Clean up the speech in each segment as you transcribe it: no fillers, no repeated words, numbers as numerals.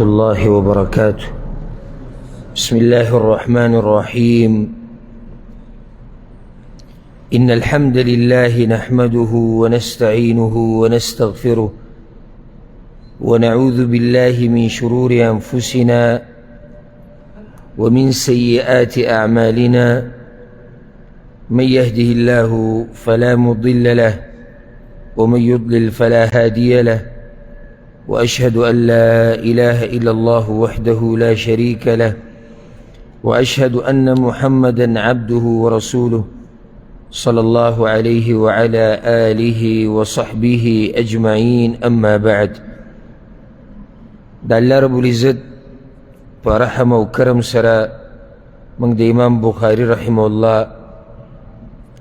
الله وبركاته. بسم الله الرحمن الرحيم. إن الحمد لله نحمده ونستعينه ونستغفره ونعوذ بالله من شرور أنفسنا ومن سيئات أعمالنا. من يهده الله فلا مضل له ومن يضلل فلا هادي له، وأشهد أن لا إله إلا الله وحده لا شريك له، وأشهد أن محمدا عبده ورسوله صلى الله عليه وعلى آله وصحبه أجمعين. أما بعد، د الله رب العزت په رحم او کرم سره موږ د امام بخاري رحمه الله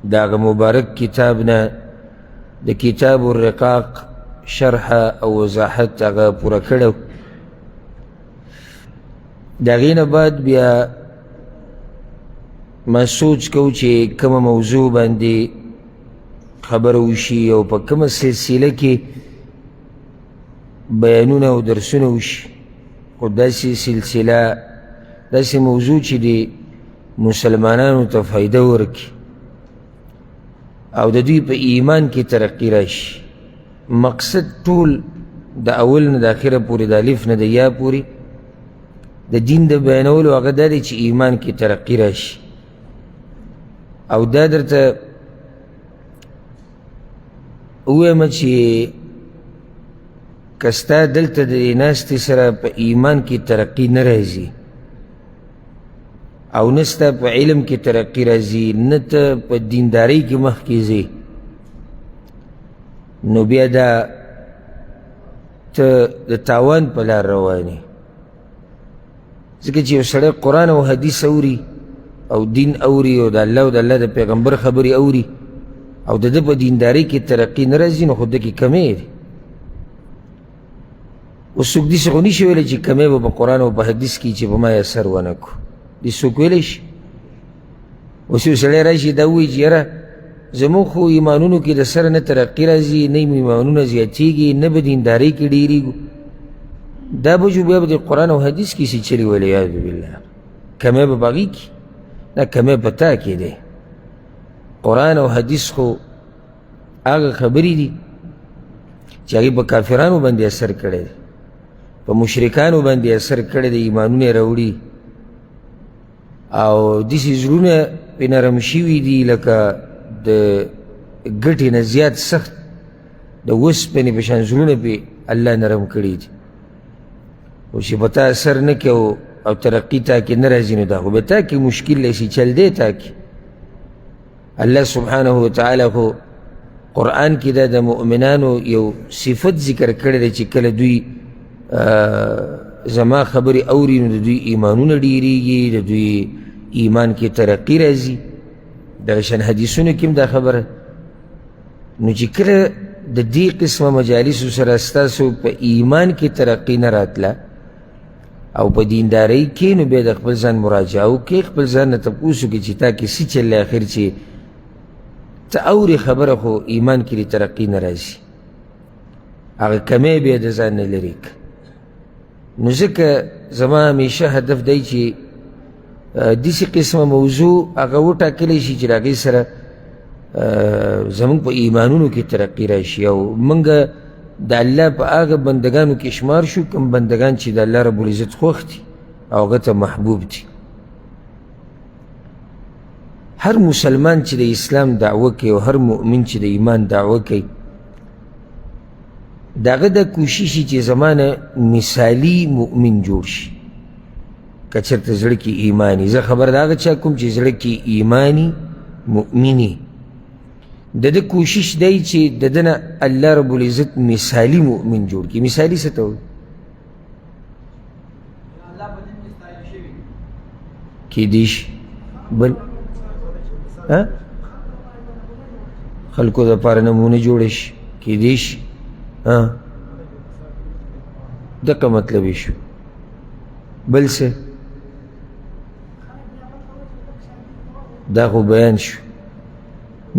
د هغه مبارک کتاب نه د کتاب الرقاق شرح او وضاحت هغه پوره کړی. د هغې نه بعد بیا ما سوچ کو چې کومه موضوع باندې خبره وشي او په کومه سلسله کې بیانونه او درسونه وشي، خو داسې سلسله داسې موضوع چې د مسلمانانو ته فایده ورکړي او د دوی په ایمان کې ترقي راشي. مقصد ټول د اول نه د اخره پورې، د الف نه د یا پورې د دین د بیانولو هغه دا دی چې ایمان کې ترقي راشي. او دا درته ووایم چې که ستا دلته د دې ناستې سره په ایمان کې ترقي نه راځي او نه ستا په علم کې ترقي راځي، نه ته په دیندارۍ کې مخکې ځې، نو بیا دا ته د تاوان په لار روان یې. ځکه چې یو سړی قرآن او حدیث اوري او دین اوري او د الله او د الله د پیغمبر خبرې اوري او د ده په دیندارۍ کې ترقي نه راځي، نو خو ده کې کمی دی. اوس څوک داسې خو نشي ویلی چې کمی به په قرآن او په حدیث کې چې په ما یې اثر ونه کړو، داسې څوک ویلی شي؟ اوس یو سړی راشي دا ووایي چې یاره زموږ خو ایمانونو کې د سره نه ترقي راځي، نه ایمانونه زیاتېږي، نه به دیندارۍ کې ډېرېږو، دا به جو بیا به د قرآن او حدیث کې څه چلي، والعیاذ بالله. کمی به په هغې کې نه، کمی په تا کې دی. قرآن او حدیث خو هغه خبرې دي چې هغې په کافرانو باندې اثر کړی دی، په مشرکانو باندې اثر کړی دی، ایمانونه یې راوړي او داسې زړونه پرې نرم شوي دي لکه د ګټې نه زیات سخت د وسپنې په شان زړونه پرې الله نرم کړي دي. خو چې په تا اثر نه کوي او ترقي تا کې نه راځي، نو دا خو به تا کې مشکل دی چې چل دی تا کې. الله سبحانه وتعالی خو قرآن کې دا د مؤمنانو یو صفت ذکر کړی دی چې کله دوی زما خبرې اوري نو د دوی ایمانونه ډېرېږي، د دوی ایمان کې ترقي راځي. دغه شان حدیثونو کې هم دا خبره. نو چې کله د دې قسمه مجالسو سره ستاسو په ایمان کې ترقي نه راتله او په دیندارۍ کې، نو بیا د خپل ځان مراجعه وکړي، خپل ځان نه تپوس وکړي چې تا کې څه چل دی، اخر چې ته اورې خبره خو ایمان کې دې ترقي نه راځي، هغه کمی بیا د ځان نه لرې کړه. نو ځکه زما همیشه هدف دی چې داسې قسمه موضوع هغه وټاکلی شي چې د هغې سره زموږ په ایمانونو کې ترقي راشي او موږ د الله په هغه بندګانو کې شمار شو کوم بندګان چې د الله رب العزت خوښ دي او هغه ته محبوب دي. هر مسلمان چې د اسلام دعوه کوي او هر مؤمن چې د ایمان دعوه کوي، د هغه دا کوشش چې زمانه مثالي مؤمن جوړ شي. که چېرته زړه کې ایماني، زه خبر د هغه چا کوم چې زړه کې ایماني مؤمني، د ده کوشش دی چې د ده نه الله رب العزت مثالي مؤمن جوړ کړي. مثالي څه ته وایي؟ کېدی شي بل خلکو دپاره نمونه جوړه شي، کېدی شي. دقه مطلب یې شو. بل څه؟ دا خو بیان شو.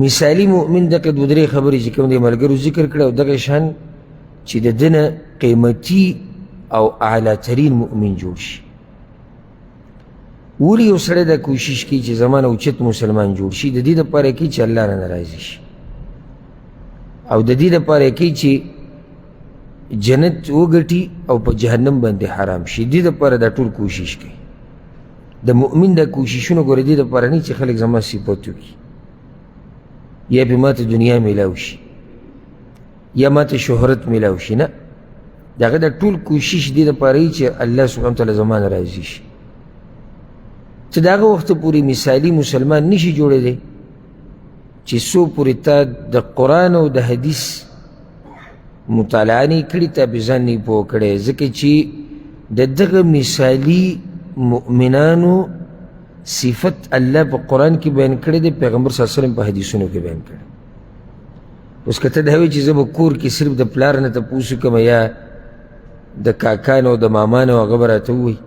مثالي مؤمن دغه دوه درې خبرې چې کوم دی ملګرو ذکر کړې، او دغه شان چې د ده نه قیمتي او اعلی ترین مؤمن جوړ شي. ولې یو سړی دا کوشش کوي چې زما نه اوچت مسلمان جوړ شي؟ د دې دپاره کوي چې الله رانه راضي شي، او د دې دپاره کوي چې جنت وګټي او په جهنم باندې حرام شي. دې دپاره دا ټول کوشش کوي. د مؤمن دا کوششونه ګوره دې دپاره نه چې خلک زما صفت وکړي، یا پې ماته دنیا میلاو شي، یا ماته شهرت میلاو شي. نه، د هغه دا ټول کوشش دې دپاره وي چې الله سبحانه وتعالی زما نه راضي شي. ته د هغه وخته پورې مثالي مسلمان نشي جوړېدی چې څو پورې تا د قرآن او د حدیث مطالعه نه کړي، تا پې ځان نه پوه کړی. ځکه چې د دغه مثالي مؤمنانو صفت الله په قرآن کې بیان کړی دی، پیغمبر صلی الله علیه وسلم په حدیثونو کې بیان کړی. اوس که ته دا وایې چې زه به کور کې صرف د پلار نه تپوس وکړم یا د کاکا نه او د ماما نه، هغه به راته ووایي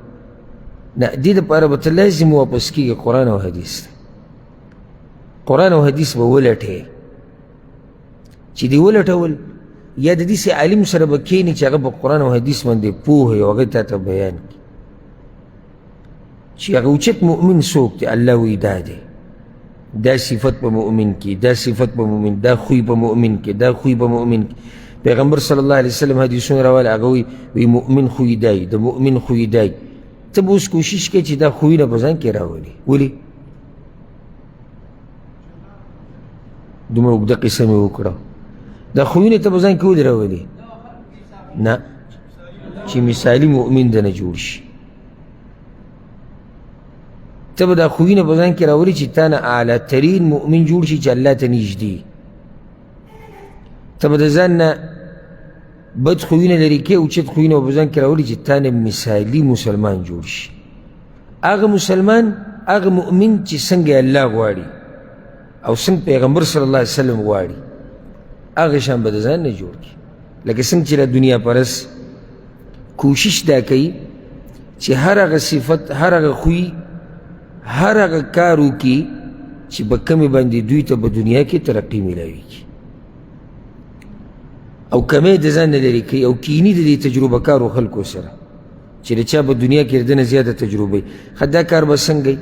نه، دې دپاره به ته لازم واپس کېږي قرآن او حدیث ته. قرآن او حدیث به ولټې، چې دې ولټول یا د داسې عالم سره به کښېنې چې هغه په قرآن او حدیث باندې پوه وي او هغه تا ته بیان کړي چې هغه اوچت مؤمن څوک دی. الله وایي دا دی، دا صفت په مؤمن کې، دا صفت په مؤمن، دا خوی په مؤمن کې، دا خوی په مؤمن کې. پیغمبر صلی الله علیه وسلم حدیثونه راواله، هغه وایي مؤمن خوی دی، د مؤمن خوی دی. ته به اوس کوشش کوې چې دا خویونه په ځان کې راولې. ولې؟ دومره اوږده قصه مې وکړه. دا خویونه ته په ځان کې ولې راولې؟ نه، چې مثالي مؤمن دنه جوړ شي. ته به دا خویونه په ځان کې راولې چې تا نه اعلی ترین مؤمن جوړ شي چې الله ته نږدې. ته به د ځان نه بد خویونه لرې کوې، اوچت خویونه به په ځان کې راولې چې تا نه مثالي مسلمان جوړ شي. هغه مسلمان، هغه مؤمن چې څنګه الله غواړي او څنګه پیغمبر صلی الله علیه وسلم غواړي، هغه شان به د ځان نه جوړ کړي. لکه څنګه چې د دنیا پرس کوشش دا کوي چې هر هغه صفت، هر هغه خوی، هر هغه کار وکړي چې په کمې باندې دوی ته په دنیا کې ترقي میلاویږي، او کمی د ځان نه لرې کوي او کیني د دې تجربه کارو خلکو سره چې د چا په دنیا کې د نه زیاته تجربه وي. ښه دا کار به څنګه وي،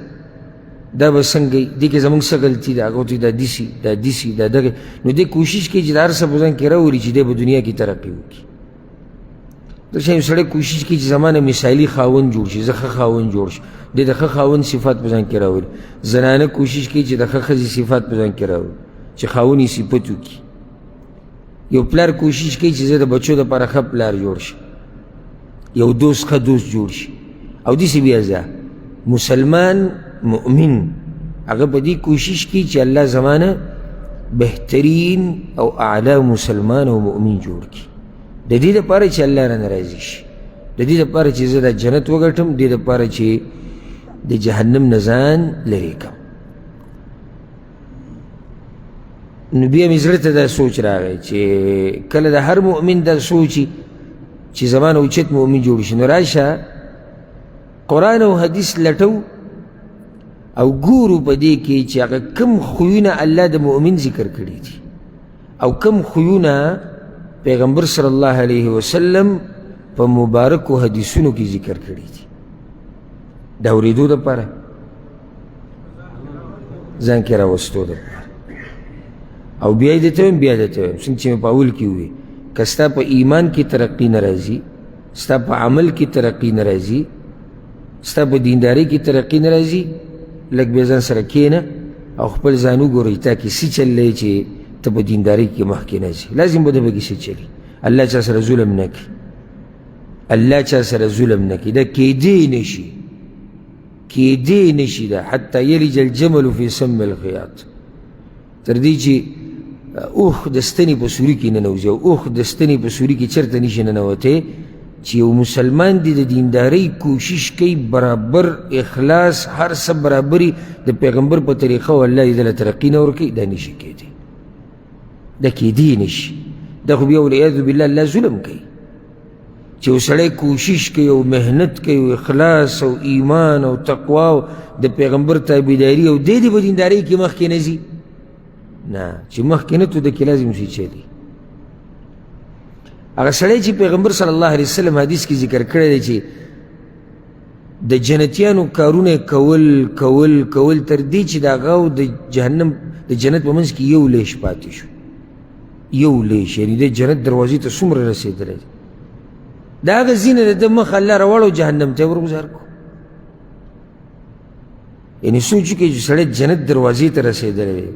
دا به څنګه وي، دې کې زموږ څه غلطي ده، هغه ورته دا داسې، دا داسې، دا دغه. نو دی کوشش کوي چې د هر څه په ځان کې راولي چې دی په دنیا کې ترقي وکړي. داسې یو سړی کوشش کوي چې زما نه مثالي خاوند جوړ شي، زه ښه خاوند جوړ شم، دی د ښه خاوند صفات په ځان کې راولي. زنانه کوشش کوي چې د ښه ښځې صفات په ځان کې راولي چې خاوند یې صفت وکړي. یو پلار کوشش کوي چې زه د بچو دپاره ښه پلار جوړ شم، یو دوست ښه دوست جوړ شي، او داسې بیا ځه. مسلمان مؤمن هغه په دې کوشش کوي چې الله زمانه بهترین او اعلی مسلمان او مؤمن جوړ کړي، د دې دپاره چې الله رانه راضي شي، د دې دپاره چې زه د جنت وګټم، د دې دپاره چې د جهنم نه ځان لرې کړم. نو بیا مې زړه ته دا سوچ راغی چې کله د هر مؤمن دا سوچ چې زما نه اوچت مؤمن جوړ شي، نو راشه قرآن او حدیث لټو او ګورو په دې کې چې هغه کم خویونه الله د مؤمن ذکر کړي دي او کم خویونه پیغمبر صلی الله علیه وسلم په مبارکو حدیثونو کې ذکر کړي دي. د اورېدو دپاره، ځان کې راوستو دپاره. او بیا یې درته وایم، بیا درته وایم څنګه چې مې په اول کې وویل، که ستا په ایمان کې ترقي نه راځي، ستا په عمل کې ترقي نه راځي، ستا په دیندارۍ کې ترقي نه راځي، لږ بیا ځان سره کښېنه او خپل ځان وګوره چې تا کې څه چل دی چې ته په دیندارۍ کې مخکې نه ځې. لازم به د پکې څه چلي. الله چا سره ظلم نه کوي، الله چا سره ظلم نه کوي. دا کېدی نه شي، کېدی نه شي دا، حتی یلج الجمل فی سم الخیاط، تر دې چې اوښ د ستنې په سوري کې ننوځي او اوښ د ستنې په سوري کې چېرته نشي ننوتی. چې یو مسلمان دی د دیندارۍ کوشش کوي، برابر اخلاص هر څه برابري د پیغمبر په طریقه، او الله یې دله ترقي نه ورکوي، دا نشي کېدی، دا کېدی نشي. دا خو بیا والعیاذ بالله الله ظلم کوي. چې یو سړی کوشش کوي او محنت کوي او اخلاص او ایمان او تقوا او د پیغمبر تابعداري او دی دې په دیندارۍ کې مخکې نه ځي، نه چې مخکې نه ته د کې لازم شي چلی. هغه سړی چې پیغمبر صلی الله علیه وسلم حدیث کې ذکر کړی دی چې د جنتیانو کارونه کول کول کول تر دې چې د هغه او د جهنم د جنت په منځ کې یو لیش پاتې شو، یو لیش، یعنې د جنت دروازې ته څومره رسېدلی دی. د هغه ځای نه د ده مخ الله راواړو جهنم ته یې ورګوزار کړو. یعنې سوچ وکړئ چې سړی جنت دروازې ته رسېدلی دی،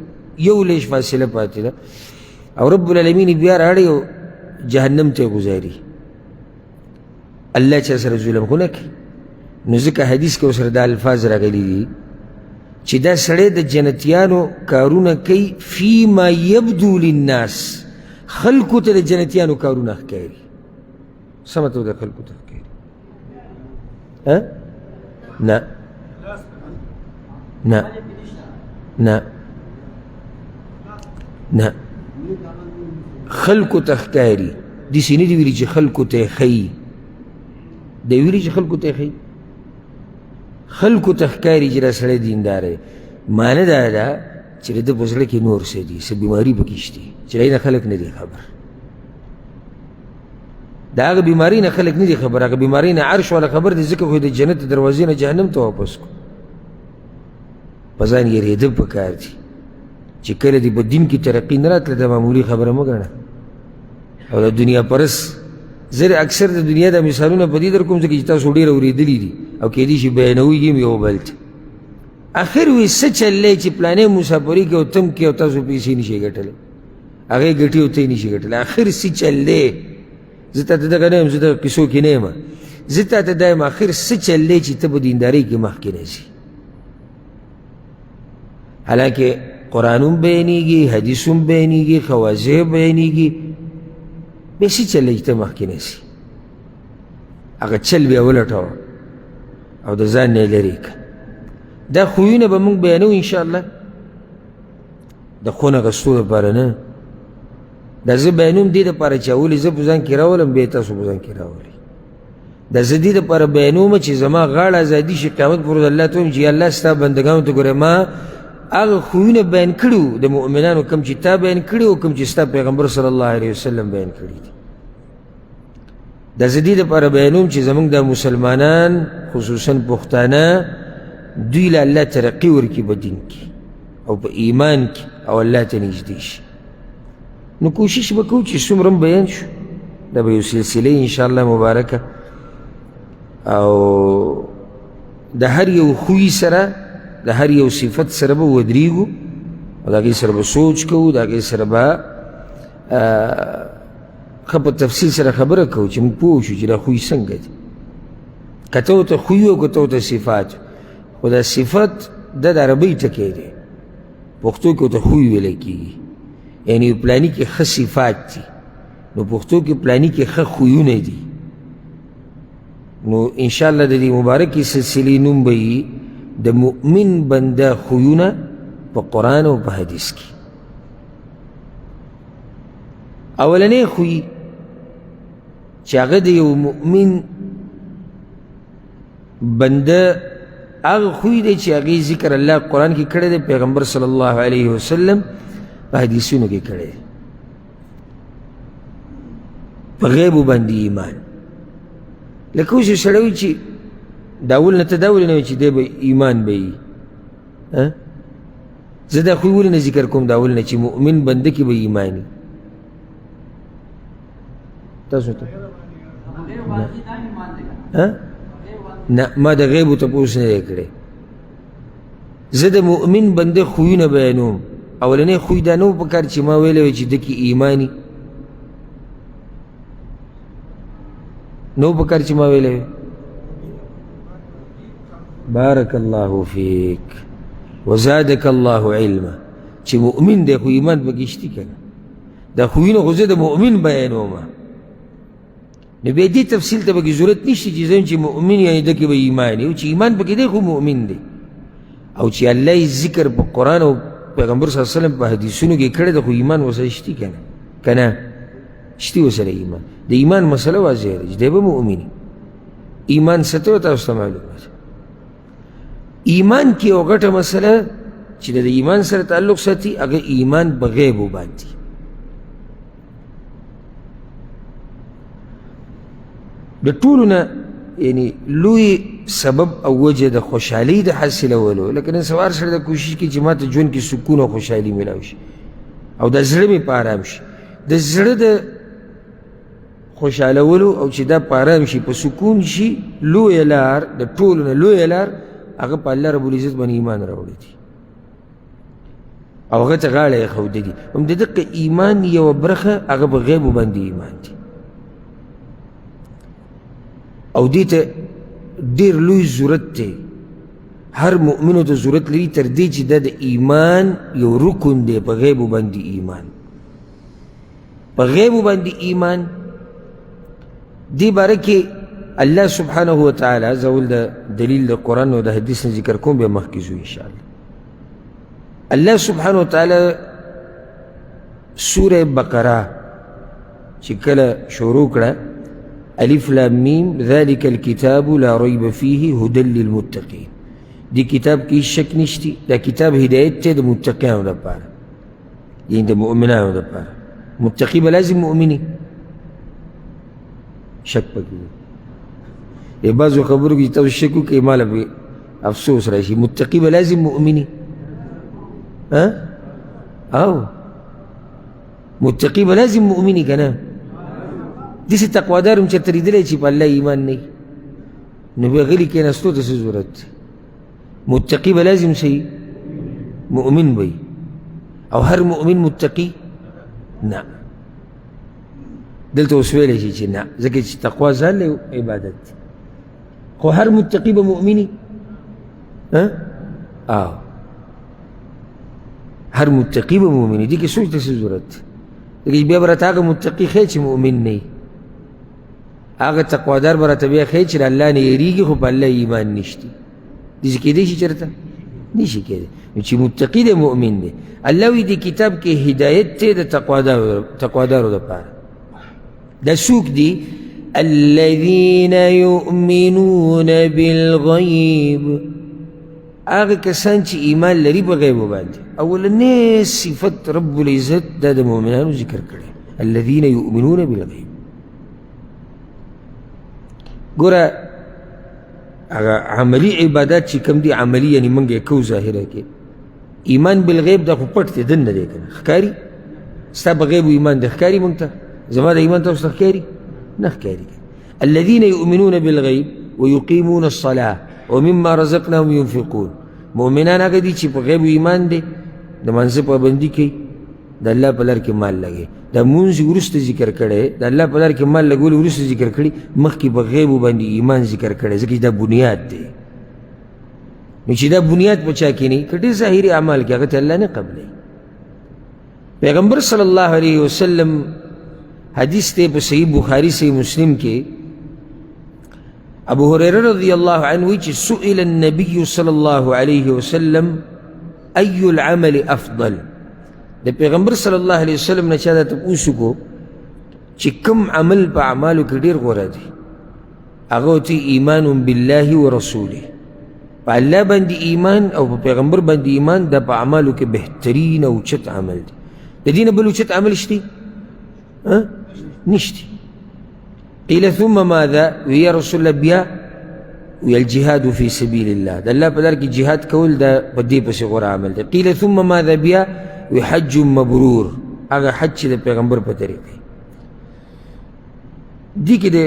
یو لیش فاصله پاتې ده، او رب العالمین یې بیا راړي او جهنم ته یې ګوزاري. الله چا سره ظلم خو نه کوي. نو ځکه حدیث کې ورسره دا الفاظ راغلي دي چې دا سړی د جنتیانو کارونه کوي فیما یبدو للناس، خلکو ته د جنتیانو کارونه ښکاري. څه مطلب د خلکو ته ښکاري؟ نه نه نه نه، خلکو ته ښکاري. داسې نه دي ویلي چې خلکو ته یې ښیي، دی ویلي چې خلکو ته یې ښیي. خلکو ته ښکاري چې دا سړی دیندار دی، معنی دا ده چې د ده په زړه کې نور څه دي، څه بیماري پکې شته چې له هغې نه خلک نه دي خبر. د هغه بیماري نه خلک نه دي خبر، هغه بیماري نه عرش والا خبر دی، ځکه خو یې د جنت د دروازې نه جهنم ته واپس کړو. په ځان یېرېده پکار دي چې کله دې په دین کې ترقي نه راتله دا معمولي خبره مه ګڼه. او د دنیا پرس زه اکثر د دنیا دا مثالونه په دې در کوم ځکه چې تاسو ډېر اورېدلي دي او کېدای شي بیانوي یې هم یو بل ته. اخر وي څه چل دی چې پلانې مسافري کوي او تم کوي او تاسو پیسې نشئ ګټلی، هغې ګټي او ته یې نشي ګټلی. اخر څه چل دی؟ زه تا ته دغه نه یم، زه دغه قصو کې نه یم، زه تا ته دا یم اخر څه چل دی چې ته په دیندارۍ کې مخکې نه ځې. حالانکه قرآن هم بیانېږي، حدیث هم بیانېږي، ښه واضح بیانېږي، بیا څه چل دی چې ته مخکې نه ځې؟ هغه چل بیا ولټوه او د ځان نه یې لرې کړه. دا خویونه به موږ بیانوو انشاءالله، د خونه غستو دپاره نه، دا زه بیانوم دې دپاره چې اولې زه په ځان کې راولم، بیا تاسو په ځان کې راولئ. دا زه دې دپاره بیانوم چې زما غاړه ازادي شي، قیامت پر ورځ الله ته وایم چې یا الله ستا بندګانو ته ګوره ما هغه خویونه بیان کړي وو د مؤمنانو، کوم چې تا بیان کړي او کوم چې ستا پیغمبر صلی الله علیه وسلم بیان کړي دي. دا زه دې دپاره بیانوم چې زموږ دا مسلمانان خصوصا پښتانه دوی له الله ترقي ورکړي په دین کې او په ایمان کې او الله ته نږدې شي. نو کوشش به کوو چې څومره هم بیان شو، دا به یو سلسله انشاءالله مبارکه، او د هر یو خوی سره د هر یو صفت سره به ودرېږو او د هغې سره به سوچ کوو، د هغې سره به ښه په تفصیل سره خبره کوو چې موږ پوه شو چې دا خوی څنګه دی. که ته ورته خوی او که ته ورته صفات، خو دا صفت دا د عربۍ ټکی دی، پښتو کې ورته خوی ویلی کېږي. یعنې پلاني کې ښه صفات دي، نو پښتو کې پلاني کې ښه خویونه دي. نو انشاءالله د دې مبارکې سلسلې نوم به یي د مؤمن بنده خویونه په قرآن او په حدیث کې. اولنی خوی چې هغه د یو مؤمن بنده هغه خوی دی چې هغې ذکر الله قرآن کې کړی دی، پیغمبر صلی الله علیه وسلم په حدیثونو کې کړی دی، په غیبو باندې ایمان. لکه اوس یو سړی وي چې د اول نه ته دا ولې نه وایي چې دی به ایمان به وي؟ زه دا خوی ولې نه ذکر کوم د اول نه چې مؤمن بنده کې به ایمان وي؟ تاسو ته نه، ما د غیبو تپوس نه دی کړی. زه د مؤمن بنده خویونه بیانوم. اولنی خوی دا نه و پکار چې ما ویلی وی چې ده کې ایماني نه و پکار چې ما ویلی وی. بارک الله فیک وزادک الله علما، چې مؤمن دی خو ایمان پکې شته که نه. دا خویونه خو زه د مؤمن بیانوم، نو بیا دې تفصیل ته پکې ضرورت نشته چې زه چې مؤمن یعنې ده کې به ایمان وي، چې ایمان پکې دی خو مؤمن دی، او چې الله یې ذکر په قرآن او پیغمبر صلی الله علیه وسلم په حدیثونو کې کړی دی خو ایمان ورسره شته که نه؟ که نه شته ورسره ایمان. د ایمان مسله واضح ده چې دی به مؤمن. ایمان څه ته تاسو ته معلومه ده. ایمان کې یو غټه مسله چې د ایمان سره تعلق ساتي هغه ایمان په غیبو باندې. د ټولو نه یعنی لوی سبب او وجه د خوشحالۍ د حاصلولو، لکه نن سبا هر سړی دا کوشش کوي چې ما ته ژوند کې سکون او خوشحالي میلاو شي او د زړه مې په ارام شي. د زړه د خوشحالولو او چې دا په ارام شي، په سکون شي، لویه لار د ټولو نه لویه لار هغه په الله رب العزت باندې ایمان راوړی دی او هغه ته غاړه ایښودې دي. هم د دقه ایمان یوه برخه هغه په غیبو باندې ایمان دی، او دې ته ډېر لوی ضرورت دی. هر مؤمنو ته ضرورت لري تر دې چې دا د ایمان یو رکن دی، په غیبو باندې ایمان، په غیبو باندې ایمان. دې باره کې الله سبحانه وتعالی زه اول د دلیل د قرآن او د حدیث نه ذکر کوم، بیا مخکې ځو انشاءالله. الله سبحانه وتعالی سوره بقره چې کله شروع کړه، الف لام میم ذلك الكتاب لا ریب فیه هدى للمتقین. دې کتاب کې هیڅ شک نشتی، دا کتاب هدایت دی د متقیانو لپاره، یعنی د مؤمنانو لپاره. متقی به لازم مؤمني، شک پکې دی. بعضو خبرو کې چې تاسو شک وکړئ ما له پرې افسوس راشي. متقی به لازم مؤمني، او متقی به لازم مؤمني که نه؟ داسې تقوادار هم چېرته لیدلی چې په الله ایمان نه وي، نو بیا غلي کښېناستو ته څه ضرورت دی؟ متقی به لازم شي مؤمن وي، او هر مؤمن متقی نه. دلته اوس ویلی شي چې نه، ځکه چې تقوا ځان له عبادت دی، خو هر متقی به مؤمني. او هر متقی به مؤمني، دې کې سوچ ته څه ضرورت دی؟ ځکه بیا به راته هغه متقي ښیي چې مؤمن نه وي، هغه تقوادار به راته بیا ښیي چې د الله نه یریږي خو په الله ایمان نشته. داسې کېدی شي چېرته؟ نشي کېدی. نو چې متقي دی مؤمن دی. الله وایي دې کتاب کې هدایت دی د تقوادارو دپاره. دا څوک دي؟ الذين يؤمنون بالغيب، هغه کسان چې ایمان لري په غیبو باندې. اولنی صفت رب العزت دا د مؤمنانو ذکر کړی، الذين يؤمنون بالغیب. ګوره هغه عملی عبادات چې کوم دي، عملی یعنی موږ یې کوو ظاهره کې، ایمان بالغیب دا خو پټ دی، دننه دی که نه ښکاري. ستا په غیب ایمان دی ښکاري موږ ته، زما د ایمان تاسو ته ښکاري؟ نه ښکاري. الذين يؤمنون بالغیب ويقيمون الصلاة ومما رزقناهم ينفقون. مؤمنان هغه دي چې په غیب ایمان دی، د لمانځه پابندي کوي، د الله په لار کې مال لګوي. د مونځ وروسته ذکر کړی، د الله په لار کې مال لګول وروسته ذکر کړي، مخکې په غیبو باندې ایمان ذکر کړی، ځکه چې دا بنیاد دی. نو چې دا بنیاد په چا کې نه وي، که ډېر ظاهري اعمال کې هغه ته الله نه قبلوي. پیغمبر صلی الله علیه وسلم حدیث ته په صحیح بخاری صحیح مسلم کې ابو هريره رضی الله عنه وی چې سئل النبي صلی الله علیه وسلم ای العمل افضل. د پیغمبر صلی الله علیه وسلم نه چا دا تپوس وکړو چې کوم عمل په اعمالو کې ډېر غوره دی، هغه ورته ایمان بالله ورسوله، په الله باندې ایمان او په پیغمبر باندې ایمان، دا په اعمالو کې بهترین او اوچت عمل دی. د دې نه بل اوچت عمل شته؟ نشته. قیل ثم ماذا؟ وی یا رسول الله بیا وی الجهاد فی سبیل الله، د الله په لار کې جهاد کول دا په دې پسې غوره عمل دی. قیل ثم ماذا؟ بیا وی حج مبرور، هغه حج چې د پیغمبر په طریقې. دې کې د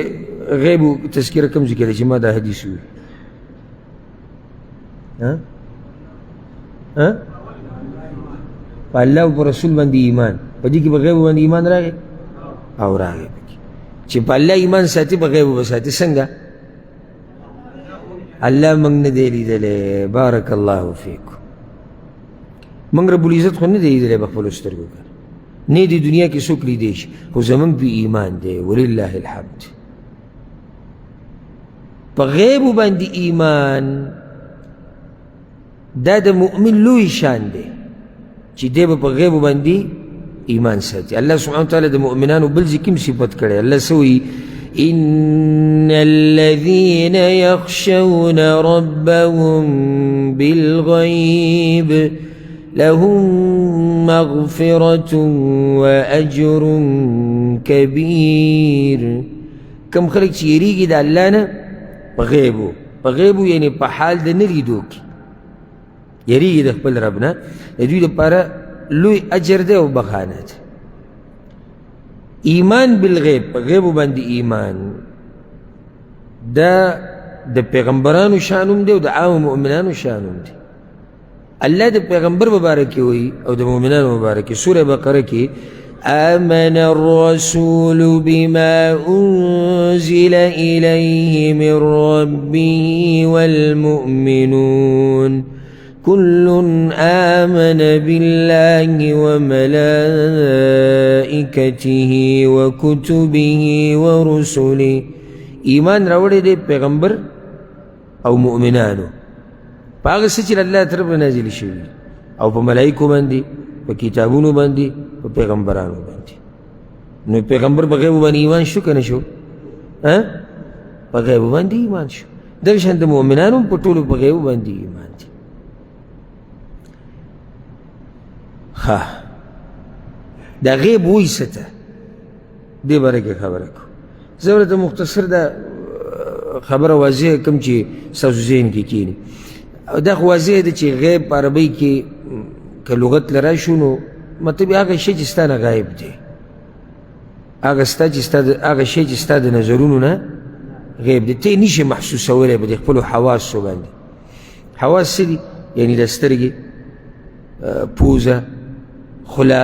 غیب تذکره کوم ذکر چې ما دا حدیث وی. ها په الله او په رسول باندې ایمان، په دې کې په غیب باندې ایمان راغی او راغی پکې چې په الله ایمان ساتي، په غیب به ساتي. څنګه؟ الله موږ نه دی لیدلی. بارک الله فیکم. موږ رب العزت خو نه دی لیدلی په خپلو سترګو که نه دې دنیا کې څوک لیدی شي، خو زموږ په ایمان دی ولله الحمد. په غیب باندې ایمان دا د مؤمن لوی شان دی چې دی به په غیب باندې ایمان ساتي. الله سبحانه وتعالی د مؤمنانو بل ځای کې هم صفت کړی. الله څه وایي؟ إن الذين يخشون ربهم بالغيب لهم مغفرة وأجر كبير. کم خلک چې یریږي د الله نه په غیبو، په غیبو یعنی په حال د نه لیدو کې یریږي د خپل رب نه، د دوی لپاره لوی اجر دی او بخښنه ده. ایمان بالغیب، په غیبو باندې ایمان، دا د پیغمبرانو شان هم دی او د عامو مؤمنانو شان هم دی. الله د پیغمبر مبارک وایي او د مؤمنانو مبارک. سوره بقره کې آمن الرسول بما أنزل إليه من ربه والمؤمنون كل آمن بالله وملائكته وكتبه ورسله. ایمان راوړی دی پیغمبر او مؤمنانو په هغه څه چې الله طرف نه نازل شوي، او په ملایکو باندې، په کتابونو باندې، په پیغمبرانو باندې. نو پیغمبر په غیبو باندې ایمان شو که نه شو؟ په غیبو باندې ایمان شو. دغه شان د مؤمنانو هم په ټولو په غیبو باندې ایمان دی. ښه، دا غیب وایي څه ته، دې باره کې خبره کوو. زه ورته مختصر دا خبره واضح کوم چې ستاسو ذهن کې کښېني. دا خو واضح ده چې غیب په عربۍ کې که لغت له راشو نو مطلب هغه شی چې ستا نه غایب دی، هغه ستا چې ستا هغه شی چې ستا د نظرونو نه غیب دی، ته یې نشې محسوسولی په دې خپلو حواسو باندې. حواس څه دي؟ یعنی د سترګې، پوزه، خوله،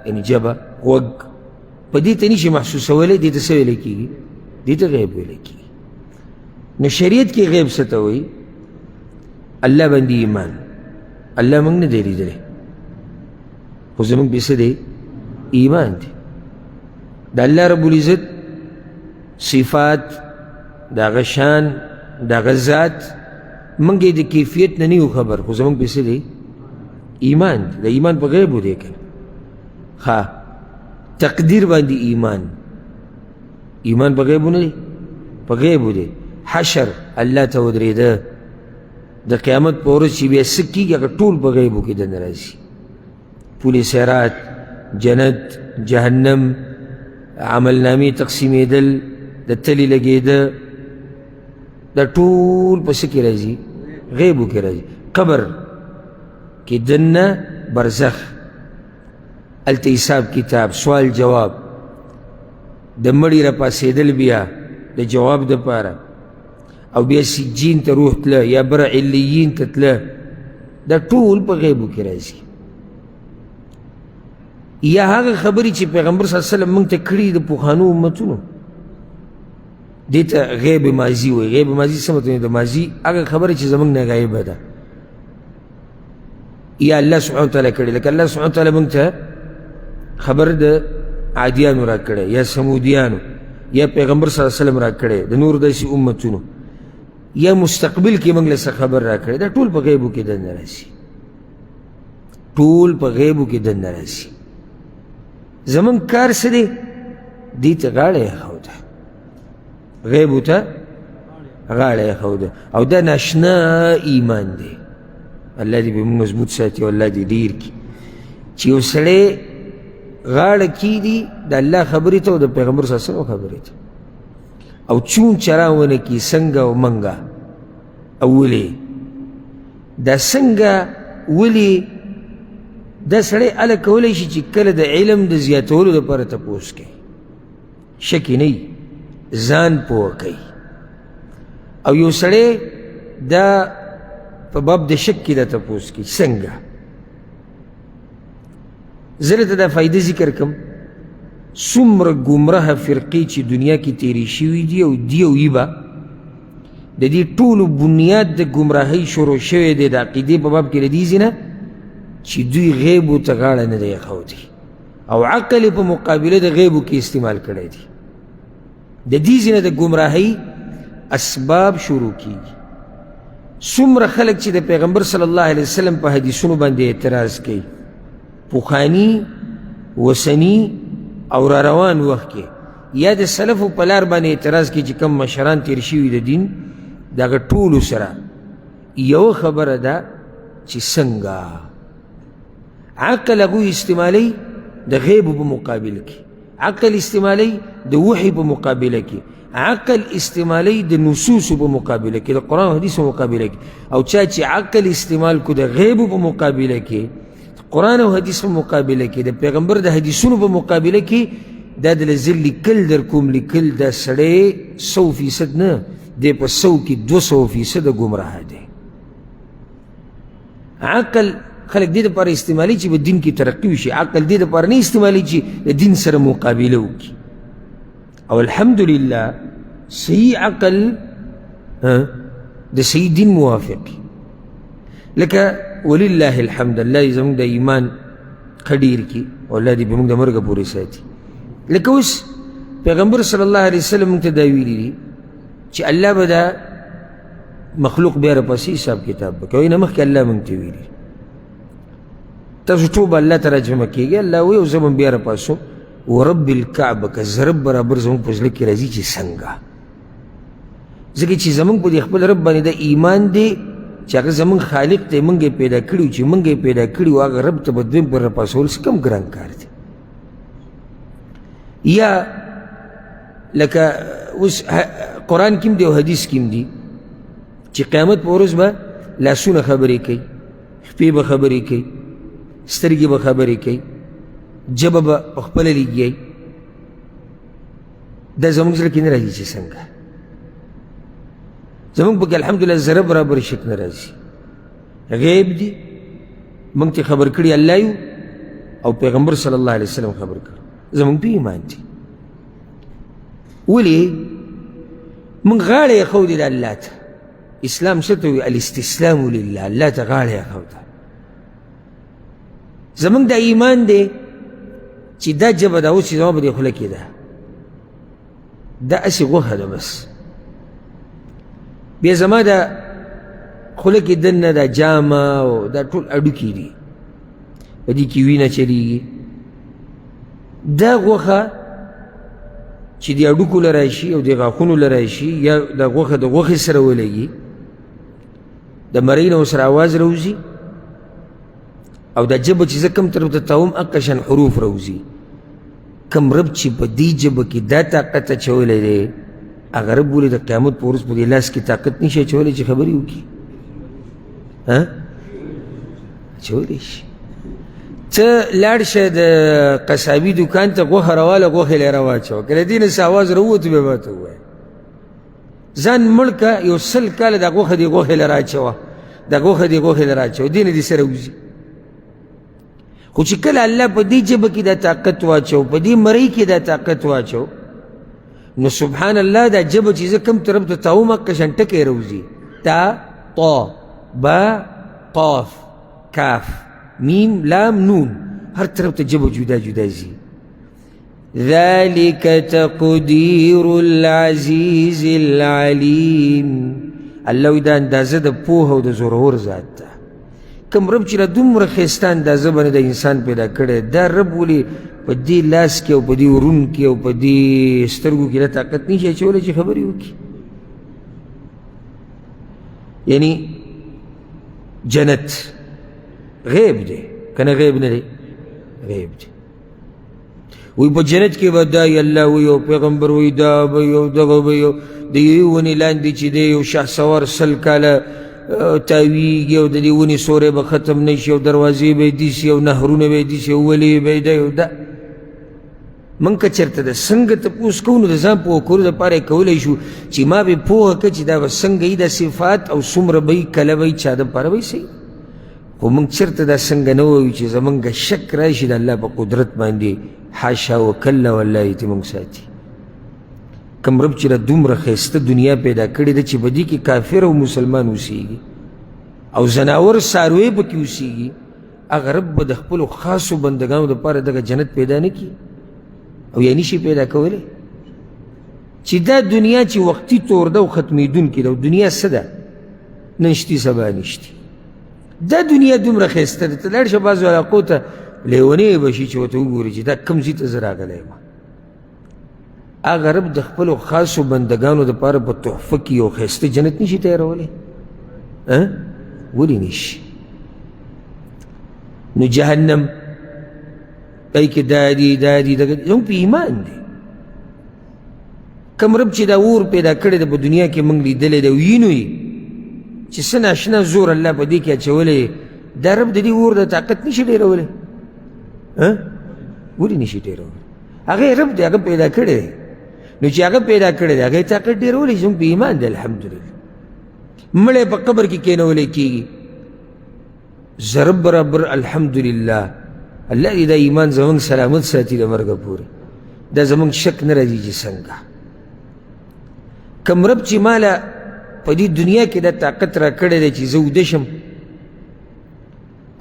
یعنی ژبه، غوږ، په دې ته نشي محسوسولی، دې ته څه ویلی کېږي؟ دې ته غیب ویلی کېږي. نو شریعت کې غیب څه ته وایي؟ الله باندې ایمان. الله موږ نه دی لیدلی، خو زموږ پې څه دی؟ ایمان دی. د الله رب العزت صفات، د هغه شان، د هغه ذات، موږ یې د کیفیت نه نه یو خبر، خو زموږ پې څه دی؟ ایمان دی. د ایمان په غیبو دی که نه. ښه، تقدیر باندې ایمان، ایمان په غیبو نه دی، په غیبو دی. حشر، الله ته ودرېده، د قیامت په ورځ چې بیا څه کېږي هغه ټول په غیبو کې دننه راځي. پول صراط، جنت، جهنم، عملنامې تقسیمېدل، د تلې لګېده، دا ټول په څه کې راځي؟ غیبو کې راځي. قبر کې دننه برزخ، هلته حساب کتاب، سوال جواب، د مړي راپاڅېدل بیا د جواب دپاره، او بیا سجین ته روح تله یا بر علیین ته تله، دا ټول په غیبو کې راځي. یا هغه خبرې چې پیغمبر صلی الله علیه وسلم موږ ته کړي د پخوانو امتونو، دې ته غیب ماضي وایي. غیب ماضي څه مطلب؟ د ماضي هغه خبره چې زموږ نه غایبه ده، یا الله سبحانه وتعالی کړې. لکه الله سبحانه وتعالی موږ ته خبر د عادیانو را کړی، یا سمودیانو، یا پیغمبر صلی الله علیه وسلم را کړی، د نور داسې امتونو، یا مستقبل کې موږ له څه خبر را کړی. دا ټول په غیبو کې دننه راځي، ټول په غیبو کې دننه راځي. زمونږ کار څه دی؟ دې ته غاړه ایښوده، غیبو ته غاړه ایښوده، او دا ناشنا ایمان دی. الله دې به موږ مضبوط ساتي او الله دې ډېر کړي چې یو سړی غاړه کیږدي د الله خبرې ته او د پیغمبر صلی الله علیه وسلم خبرې ته، او چون چرا ونه کړي څنګه او منګه او ولې دا څنګه ولې، دا سړی هله کولی شي چې کله د علم د زیاتولو دپاره تپوس کوي، شک یې نه وي، ځان پوه کوي. او یو سړی دا په باب د شک کې دا تپوس کوي څنګه. زه درته دا فایده ذکر کوم، څومره ګمراه فرقې چې دنیا کې تېرې شوي دي او دي او یي به، د دې ټولو بنیاد د ګمراهۍ شروع شوی دی د عقیدې په باب کې له دې ځای نه چې دوی غیبو ته غاړه نه دی ایښودې او عقل یې په مقابله د غیبو کې استعمال کړی دی. د دې ځای نه د ګمراهۍ اسباب شروع کیږي. څومره خلک چې د پیغمبر صلی الله علیه وسلم په حدیثونو باندې اعتراض کوي، پخواني، اوسني او را روان وخت کې، یا د سلفو په لار باندې اعتراض کوي چې کوم مشران تیر شوي د دین، د هغه ټولو سره یوه خبره ده چې څنګه عقل هغوی استعمالوي د غیبو په مقابل کې، عقل استعمالوي د وحي په مقابله کې، عقل استعمالوي د نصوصو په مقابله کې، د قرآن او حدیث په مقابله کې. او چا چې عقل استعمال کو د غیبو په مقابله کې، قرآن او حدیث په مقابله کې، د پیغمبر د حدیثونو په مقابله کې، دا د زه لیکل در کوم، لیکل دا سړی 100% نه دی، په 100 کې 200% ګمراه دی. عقل خلک دې دپاره استعمالوي چې په دین کې ترقي وشي، عقل دې دپاره نه استعمالوي چې د دین سره مقابله وکړي. او الحمدلله صحیح عقل د صحیح دین موافق. لکه ولله الحمد، الله دې زموږ د ایمان ښه ډېر کړي او الله دې به موږ د مرګه پورې ساتي. لکه اوس پیغمبر صلی الله علیه وسلم موږ ته دا ویلي دي چې الله به دا مخلوق بیا راپسې حساب کتاب به کوي. نه مخکې الله موږ ته ویلي تاسو ټول به الله ته راجمع کېږئ. الله وایي او زه به بیا راپاڅوم. ورب الکعبه که ضرب برابر زموږ په زړه کې راځي چې څنګه، ځکه چې زموږ په دې خپل رب باندې دا ایمان دی چې هغه زموږ خالق دی، موږ یې پیدا کړي، چې موږ یې پیدا کړي وو هغه رب ته به دویم پر راپاڅول څه کم ګران کار دی. یا لکه اوس قرآن کې هم دی او حدیث کې هم دی چې قیامت په ورځ به لاسونه خبرې کوي، خپې به خبرې کوي، سترګې به خبرې کوي، ژبه به په خپله لګیایي. دا زموږ زړه کې نه راځي چې څنګه زموږ پکې الحمدلله ذره برابر شک نه راځي. غیب دی، موږ ته خبر کړي الله یو او پیغمبر صلی الله علیه وسلم خبر کړي، زموږ په ایمان دی. ولې موږ غاړه یې ښودې ده الله ته؟ اسلام څه ته وایي؟ الاستسلام لله، الله ته غاړه یې ښوده. زموږ دا ایمان دی چې دا ژبه ده اوس چې زما په دې خوله کې ده، دا هسې غوښه ده بس. بیا زما د خوله کې دننه دا جامه او دا ټول هډوکي دي، په دې کې وینه چلیږي. دا غوښه چې د هډوکو له راشي او د غاښونو له راشي، یا د غوښه د غوښې سره ولګي، د مرۍ نه ورسره اواز راوځي، او دا ژبه چې زه کوم طرف ته تاوم هقه شان حروف راوځي. کوم رب چې په دې ژبه کې دا طاقت اچولی دی، هغه رب ولې د قیامت په ورځ په دې لاس کې طاقت نشي اچولی چې خبرې وکړي؟ ها اچولی شي. ته لاړ شه د قصابي دوکان ته غوښه راواله، غوښې له یې راواچوه، که له دې نه څه اواز راووت بیا به ورته ووایې. ځان مړ که یو 100 کاله دا غوښه دې غوښې له راچوه، دا غوښه دې غوښې له راچوه، دې نه دې سره وځي. خو چې کله الله په دې ژبه کې دا طاقت واچو، په دې مرۍ کې دا طاقت واچو، نو سبحان الله دا ژبه چې زه کوم طرف ته تاوم هقه شان ټکی راوځي. تا، طا، با، قاف، کاف، میم، لام، نون، هر طرف ته ژبه جدا جدا ځي. ذلك تقدیر العزیز العلیم. الله وایي دا اندازه د پوهه او د زورور ذات ده. کوم رب چې دا دومره ښایسته اندازه باندې د انسان پیدا کړی، دا رب ولې په دې لاس کې او په دې ورون کې او په دې سترګو کې دا طاقت نشي اچولی چې خبرې وکړي؟ یعنی جنت غیب دی که نه؟ غیب نه دی، غیب دی. وی په جنت کې به دا الله وي او پیغمبر وي، دا به یو دغه به یو د یوې ونې لاندې چې دی یو شهسوار 100 کاله تاویږي، او د دې ونې سوری به ختم نه شي، او دروازې به یې داسې، او نهرونه به یې داسې، او ولې به یې دی او دا. موږ که چېرته د څنګه تپوس کوو، نو د ځان پوه کولو دپاره یې کولی شو چې ما به پوهه کړه چې دا به څنګه وي دا صفات، او څومره به وي، کله به وي، چا دپاره به یې څه. خو موږ چېرته دا څنګه نه وایو چې زموږ شک راشي د الله په قدرت باندې، حاشا وکلا، والله یې ترې موږ ساتي. کوم رب چې دا دومره ښایسته دنیا پیدا کړې ده چې په دې کې کافر او مسلمان اوسېږي او ځناور څاروی پکې اوسېږي، هغه رب به د خپلو خاصو بندګانو دپاره دغه جنت پیدا نه کړي او یا نشي پیدا کولی؟ چې دا دنیا چې وقتي طور ده او ختمېدونکې ده، او دنیا څه ده؟ نن شتي سبا نشتي. دا دنیا دومره ښایسته ده، ته لاړ شه بعضو علاقو ته لیونی به شي چې ورته وګوري چې دا کوم ځای ته زه راغلی یم. هغه رب د خپلو خاصو بندګانو دپاره په تحفه کې یو ښایسته جنت نشي تیارولی؟ ولې نشي؟ نو جهنم پای کې دا دي دا دي، دغه زموږ په ایمان دی. کوم رب چې دا اور پیدا کړی دی په دنیا کې موږ لیدلی دی، وینو یې چې څه ناشنا زور الله په دې کې اچولی، دا رب د دې اور د طاقت نشي ډېرولی. ولې نشي ډېرولی؟ هغه رب دی، هغه پیدا کړی دی. نو چې هغه پیدا کړی دی، هغه طاقت ډېرولی شي. زموږ په ایمان دی الحمدلله. مړی په قبر کې کېنولی کېږي ضرب برابر الحمدلله. الله دې دا ایمان زموږ سلامت ساتي د مرګه پورې، دا زموږ شک نه راځي چې څنګه. کوم رب چې ماله په دې دنیا کې دا طاقت را کړی دی چې زه ویده شم،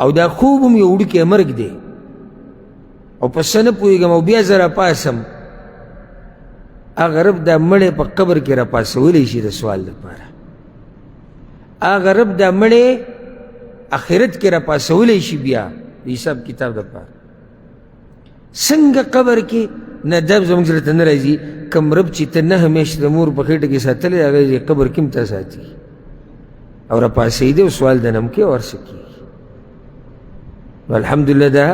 او دا خوب هم یو وړوکی مرګ دی، او په څه نه پوهېږم او بیا زه راپاڅم، هغه رب دا مړی په قبر کې راپاڅولی شي د سوال دپاره. هغه رب دا مړی آخرت کې راپاڅولی شي بیا د حساب کتاب دپاره. څنګه قبر کې نه دا زموږ زړه ته نه راځي. کوم رب چې ته 9 میاشتې د مور په خېټه کې ساتلی، هغه دې قبر کې هم تا ساتي او راپاڅېدی او سوال د نه هم کوي او هر څه کېږي. الحمدلله دا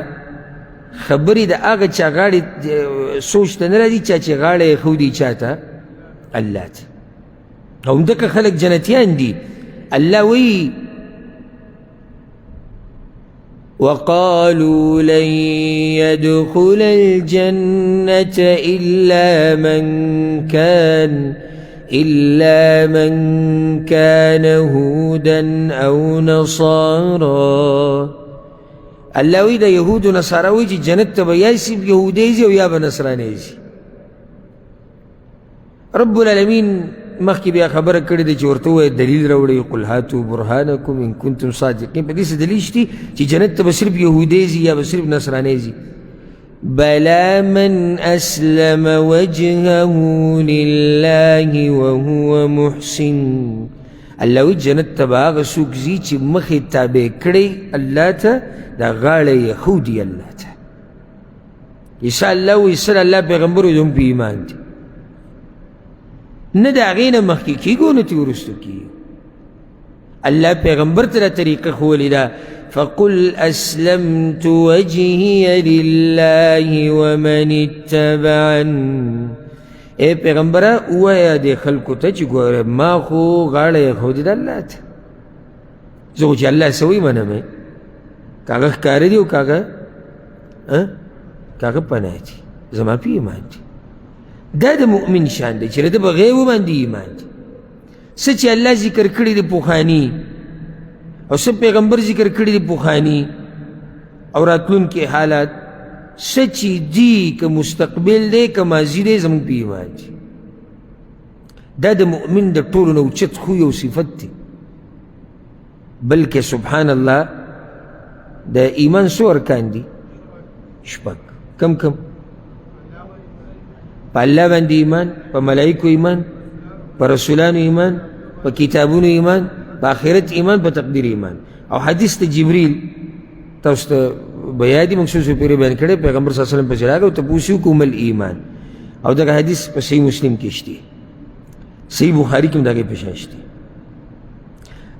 خبرې د هغه چا غاړې سوچ ته نه راځي چا چې غاړه یې ښودي چا ته؟ الله ته. او همدغه خلک جنتیان دي. الله وایي وقالوا لن يدخل الجنة إلا من كان هودا أو نصارى. الله وی د یهودو نصارا وی چې جنت ته به یا صرف یهودی ځي او یا به نصراني ځي. رب العالمین مخکې بیا خبره کړې ده چې ورته ووایه دلیل راوړئ، قل هاتو برهانکم ان کنتم صادقین. په دې څه دلیل شته چې جنت ته به صرف یهودی ځي یا به صرف نصراني ځي؟ بلى من أسلم وجهه لله وهو محسن. الله وی جنت ته به هغه څوک ځي چې مخ یې تابع کړی الله ته، دا غاړه یې ښودي الله ته. عیسی الله وایي سره الله پیغمبر وایي زموږ په ایمان دی، نه د هغې نه مخکې کېږو نه ترې وروسته کېږو. الله پیغمبر ته دا طریقه ښوولې ده، فقل أسلمت وجهي لله ومن اتبعن. ای پیغمبره ووایه دې خلکو ته چې ګوره ما خو غاړه یې ښودې ده الله ته، زه خو چې الله څه وایي منم یې، که هغه ښکاره دي او که هغه پناه دي، زما په ایمان دي. دا د مؤمن شان دی چې د ده په غیبو باندې ایمان دی. څه چې الله ذکر کړي دي پخواني او څه پیغمبر ذکر کړي دي پخواني او راتلونکي حالات، څه چې دي که مستقبل دی که ماضي دی، زموږ په ایمان دي. دا د مؤمن د ټولو نه اوچت خوی او صفت دی. بلکې سبحان الله د ایمان څو ارکان دي؟ شپږ. کم کم؟ په الله باندې ایمان، په ملایکو ایمان، په رسولانو ایمان، په کتابونو ایمان، په آخرت ایمان، په تقدیر ایمان. او حدیث ته جبریل تاسو ته بیا دي موږ څو څو پېرې بیان کړی، پیغمبر صلی الله علیه وسلم پسې راغی او تپوس یې وکړو ما الایمان، او دغه حدیث په صحیح مسلم کې شته، صحیح بخاري کې هم د هغې په شان شته.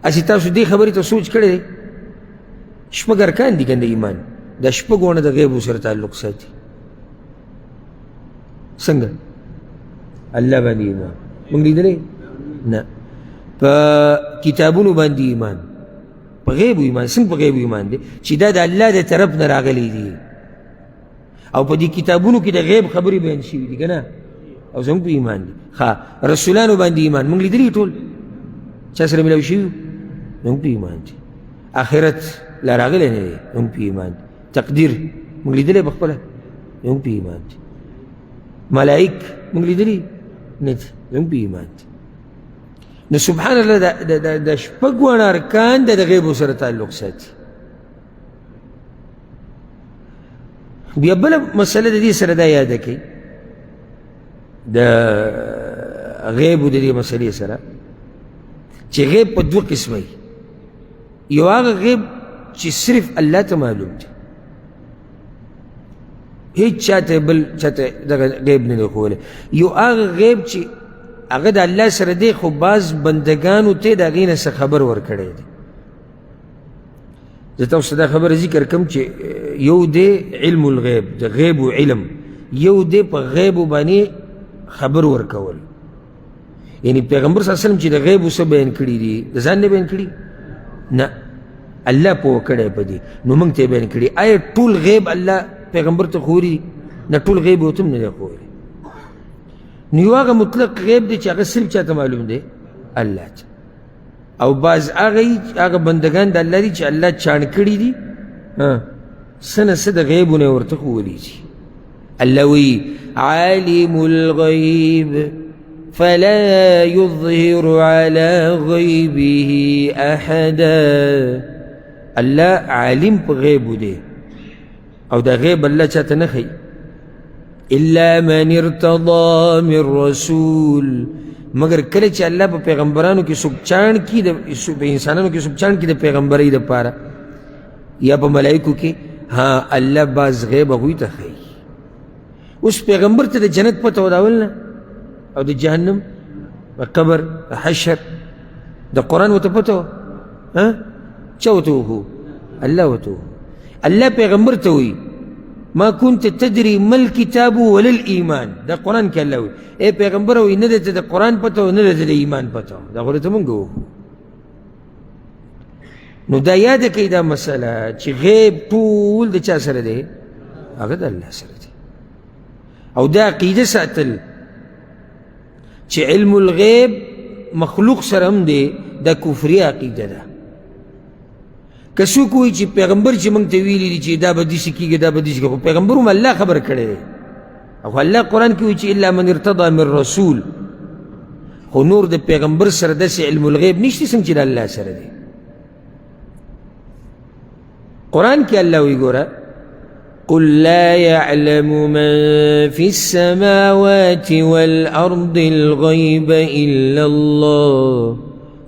هسې تاسو دې خبرې ته سوچ کړی دی، شپږ ارکان دي که د ایمان، دا شپږ ونه د غیبو سره تعلق ساتي. څنګه؟ الله باندې ایمان موږ لیدلی نه، په کتابونو باندې ایمان، په غیبو ایمان. څنګه په غیبو ایمان دی؟ چې دا د الله د طرف نه راغلی دی او په دې کتابونو کې د غیب خبرې بیان شوي دي که نه، او زموږ په ایمان دي. ښه، رسولانو باندې ایمان موږ لیدلي ټول، چا سره میلاو شوي؟ زموږ په ایمان دي. آخرت لا راغلی نه دی، زموږ په ایمان دي. تقدیر موږ لیدلی په خپله، زموږ په ایمان دي. ملائک موږ لیدلي نه دي، زموږ په ایمان دي. نو سبحان الله د شپږ واړه ارکان د غیبو سره تعلق ساتي. بیا بله مسله د دې سره دا یاده کړئ، د غیبو د دې مسلې سره، چې غیب په دوه قسمه وي. یو هغه غیب چې صرف الله ته معلوم دی، هیڅ چاته بل چاته دغه غیب نه دی ښوولی. یو هغه غیب چې هغه د الله سره دی، خو بعض بندګانو ته د هغې نه څه خبر ورکړی دی. زه تاسو ته دا خبره ذکر کوم چې یو دی علم الغیب، د غیب علم، یو دی په غیب باندې خبر ورکول. یعنی پیغمبر صلی الله علیه وسلم چې د غیب څه بیان کړي دي، د ځان نه بیان کړي نه، الله پوه کړی په دې، نو موږ ته یې بیان کړي. آیا ټول غیب الله پیغمبر ته ښوولي؟ نه، ټول غیب ورته هم نه دی ښوولی. نو یو هغه مطلق غیب دی چې هغه صرف چا ته معلوم دی؟ الله ته. او بعض هغه بندګان د الله دي چې الله چاڼ کړي دي، څه نه څه د غیبونه یې ورته ښوولي دي. الله وایي عالم الغیب فلا يظهر على غیبه احدا. الله عالم په غیبو دی او دا غیب الله چاته نه ښیي الا من ارتضى من رسول. مګر کله چې الله په پیغمبرانو کې څوک چاڼ کړي، په انسانانو کې څوک چاڼ کړي د پیغمبرۍ دپاره یا په ملایکو کې، ها الله بعض غیب هغوی ته ښیي. اوس پیغمبر ته د جنت پته وداول نه او د جهنم، د قبر، د حشر، د قرآن ورته پته وه؟ چا ورته وښو؟ الله ورته وښو. الله پیغمبر ته وایي ما كنت تدري ما الكتاب ولا الإيمان. دا قرآن کې الله وایي ای پیغمبر وایي نه درته د قرآن پته وه، نه درته د ایمان پته وه، دا خو درته مونږ وښو. نو دا یاده کړئ دا مسله چې غیب ټول د چا سره دی؟ هغه د الله سره دی. او دا عقیده ساتل چې علم الغیب مخلوق سره هم دی، دا کفري عقیده ده. که څوک وایي چې پیغمبر چې موږ ته ویلي دي چې دا به داسې کېږي، دا به داسې کېږي، خو پیغمبر هم الله خبر کړی دی. خو الله قرآن کې وایي چې الا من ارتضی من رسول، خو نور د پیغمبر سره داسې علم الغیب نشته څنګه چې د الله سره دی. قرآن کې الله وایي ګوره قل لا يعلم من في السماوات والأرض الغيب إلا الله.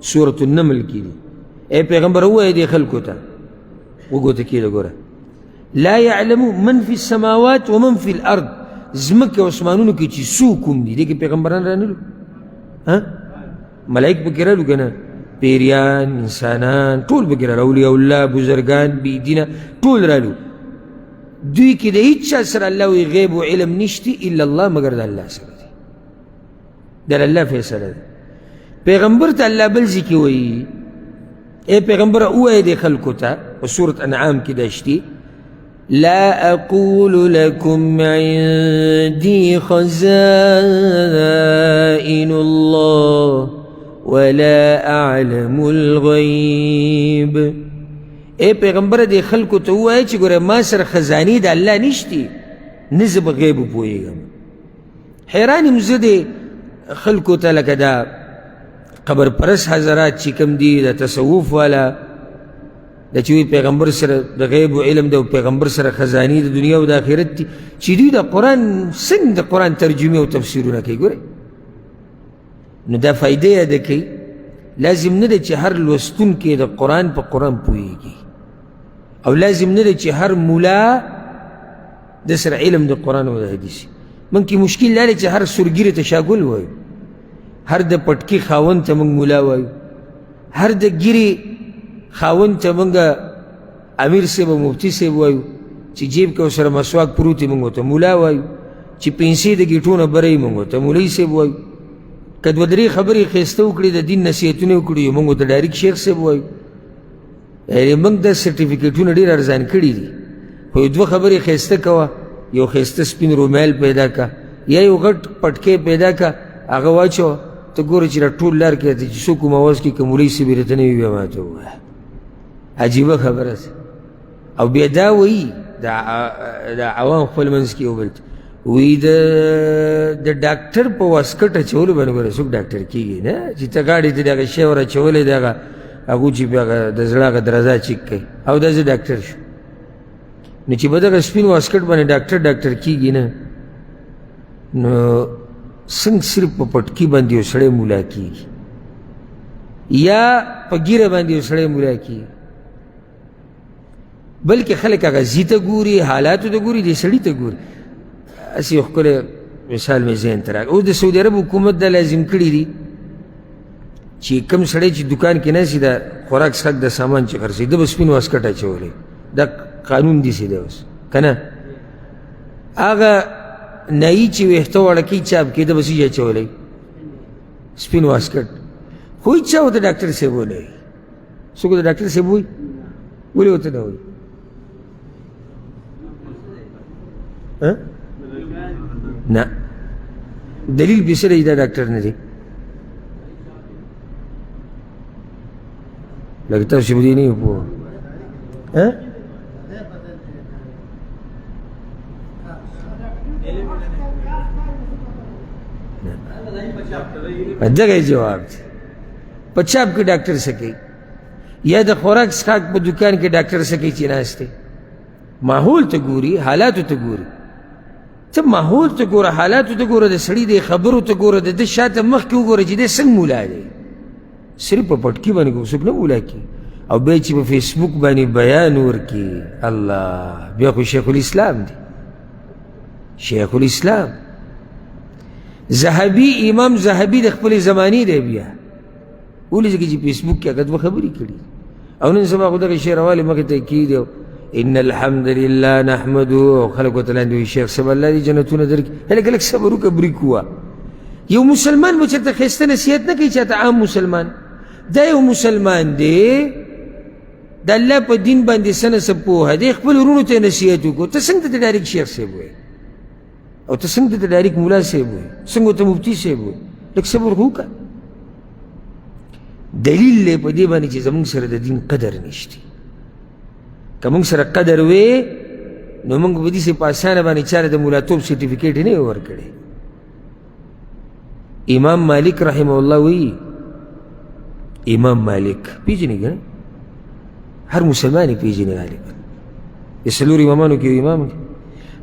سورة النمل کې دي. ای پیغمبر ووایه دې خلکو ته، وګوته کېده ګوره، لا يعلم من في السماوات ومن في الأرض، ځمکې او اسمانونو کې چې څوک هم دي، دې کې پیغمبران رانلو، ملایک پکې رالو که نه، پیریان، انسانان ټول پکې رالو، اولیاء الله، بزرګان، بېدینه ټول رالو. دوی کې د هیچا سره الله وایي غیب و علم نشتی الا الله، مګر د الله سره دی. دا د الله فیصله ده. پیغمبر ته الله بل ځای کې وایي ای پیغمبر ووایه دې خلکو ته، په سورت انعام کې دا شتي، لا أقول لكم عندي خزائن الله ولا أعلم الغيب. ای پیغمبر دې خلکو ته ووایه چې ګوره ما سره خزانې د الله نشتي، نه زه په غیبو پوهېږم. حیران یم زه دې خلکو ته، لکه دا قبر پرست حضرات چې کوم دي، د تصوف والا، د چې وایي پیغمبر سره د غیب و علم دی او پیغمبر سره خزانې د دنیا او د آخرت دي، چې دوی د قرآن څنګه د قرآن ترجمې او تفسیرونه کوي. ګورئ نو دا فایده یاده کوي، لازم نه ده چې هر لوستونکی د قرآن په قرآن پوهېږي، او لازم نه ده چې هر ملا د سره علم د قرآن او د حدیث. موږ کې مشکل دا دی چې هر سورګیري ته شاګل وایو، هر د پټکي خاوند ته موږ ملا وایو، هر د ګیرې خاوند ته موږ امیر صاحب او مفتي صاحب وایو، چې جیب کې ورسره مسواک پروت وي موږ ورته ملا وایو، چې پنسې د ګیټو نه بری موږ ورته مولوي صاحب وایو، که دوه درې خبرې ښایسته وکړي د دین نصیحتونه وکړي موږ ورته ډایرک شیخ صاحب وایو. یعنې موږ دا سرټیفیکیټونه ډېر ارزان کړي دي، خو یو دوه خبرې ښایسته کوه، یو ښایسته سپین رومیل پیدا که یا یو غټ پټکی پیدا که هغه واچوه، ته ګوره چې دا ټول لار کې راته چې څوک کوم اواز کوي که مولوي صاحب یې راته نه وي بیا ماته ووایه. عجیبه خبره ده. او بیا دا وایي د عوام خپل منځ کې یو بل ته وایي د ډاکټر په واسکټ اچولو باندې ګوره څوک ډاکټر کېږي نه، چې ته غاړې ته دغه شی ور اچولی دی، هغه هغو چې بیا هغه د زړه هغه درزا چیک کوي او دا زه ډاکټر شو. نو چې په دغه سپین واسکټ باندې ډاکټر ډاکټر کېږي نه، نو څنګه صرف په پټکي باندې یو سړی ملا کېږي یا په ږیره باندې یو سړی ملا کېږي، بلکې خلک هغه ځي ته ګوري، حالاتو ته ګوري، دې سړي ته ګوري. هسې یو ښکلی مثال مې ذهن ته راغی. اوس د سعودي عرب حکومت دا لازم کړي دي چې کوم سړی چې دکان کې ناست د خوراک څښاک د سامان چې خرڅوي، ده به سپین واسکټ اچولی، دا قانون داسې دی اوس که نه. هغه نایي چې ویښته واړه کوي چاپ کې، ده به څه شي اچولی؟ سپین واسکټ، خو هېچا ورته ډاکټر صاحب ونه وایي. څوک ورته ډاکټر صاحب وایي؟ ولې ورته نه وایي؟ نه، دلیل پې څه دی؟ دا ډاکټر نه دی. لکه تاسو په دې نه یو پوه. دغه جواب دی. په چاپ کې ډاکټر څه کوي؟ یا د خوراک څښاک په دکان کې ډاکټر څه کوي چې ناست دی؟ ماحول ته ګوري، حالاتو ته ګوري. ته ماحول ته ګوره، حالاتو ته ګوره، د سړي د خبرو ته ګوره، د ده شاته مخکې وګوره چې دی څنګه ملا دی. صرف په پټکي باندې کوم څوک نه ملا کېږي. او بیا چې په فیسبوک باندې بیان ورکړي، الله، بیا خو شیخ الاسلام دی. شیخ الاسلام ذهبي، امام ذهبي د خپلې زمانې دی. بیا ولې؟ ځکه چې فیسبوک کې هغه دوه خبرې کړي. او نن سبا خو دغه شعر والې مخې ته کېږي، ان الحمد لله نحمده، او خلک ورته لاندې وایي شیخ صاحب الله دې جنتونه درکړي. هلکه لږ صبر وکړه، بریک ووهه. یو مسلمان به چېرته ښایسته نصیحت نه کوي چاته، عام مسلمان. دا یو مسلمان دی، د الله په دین باندې څه نه څه پوهه دی، خپل وروڼو ته یې نصیحت وکړو. ته څنګه ته ډایرک شیخ صاحب وایې؟ او ته څنګه ته ډایرک ملا صاحب وایې؟ څنګه ته مفتي صاحب وایې؟ لږ صبر خو وکړه. دلیل دی په دې باندې چې زموږ سره د دین قدر نشته. که موږ سره قدر وي نو موږ به داسې په اسانه باندې چا له د ملاتوب سرټیفیکیټ نه ورکړی. امام مالک رحمه الله وایي، امام مالک پیژنې که نه؟ هر مسلمان یې پیژني غالبا، د څلور امامانو کې یو امام دی.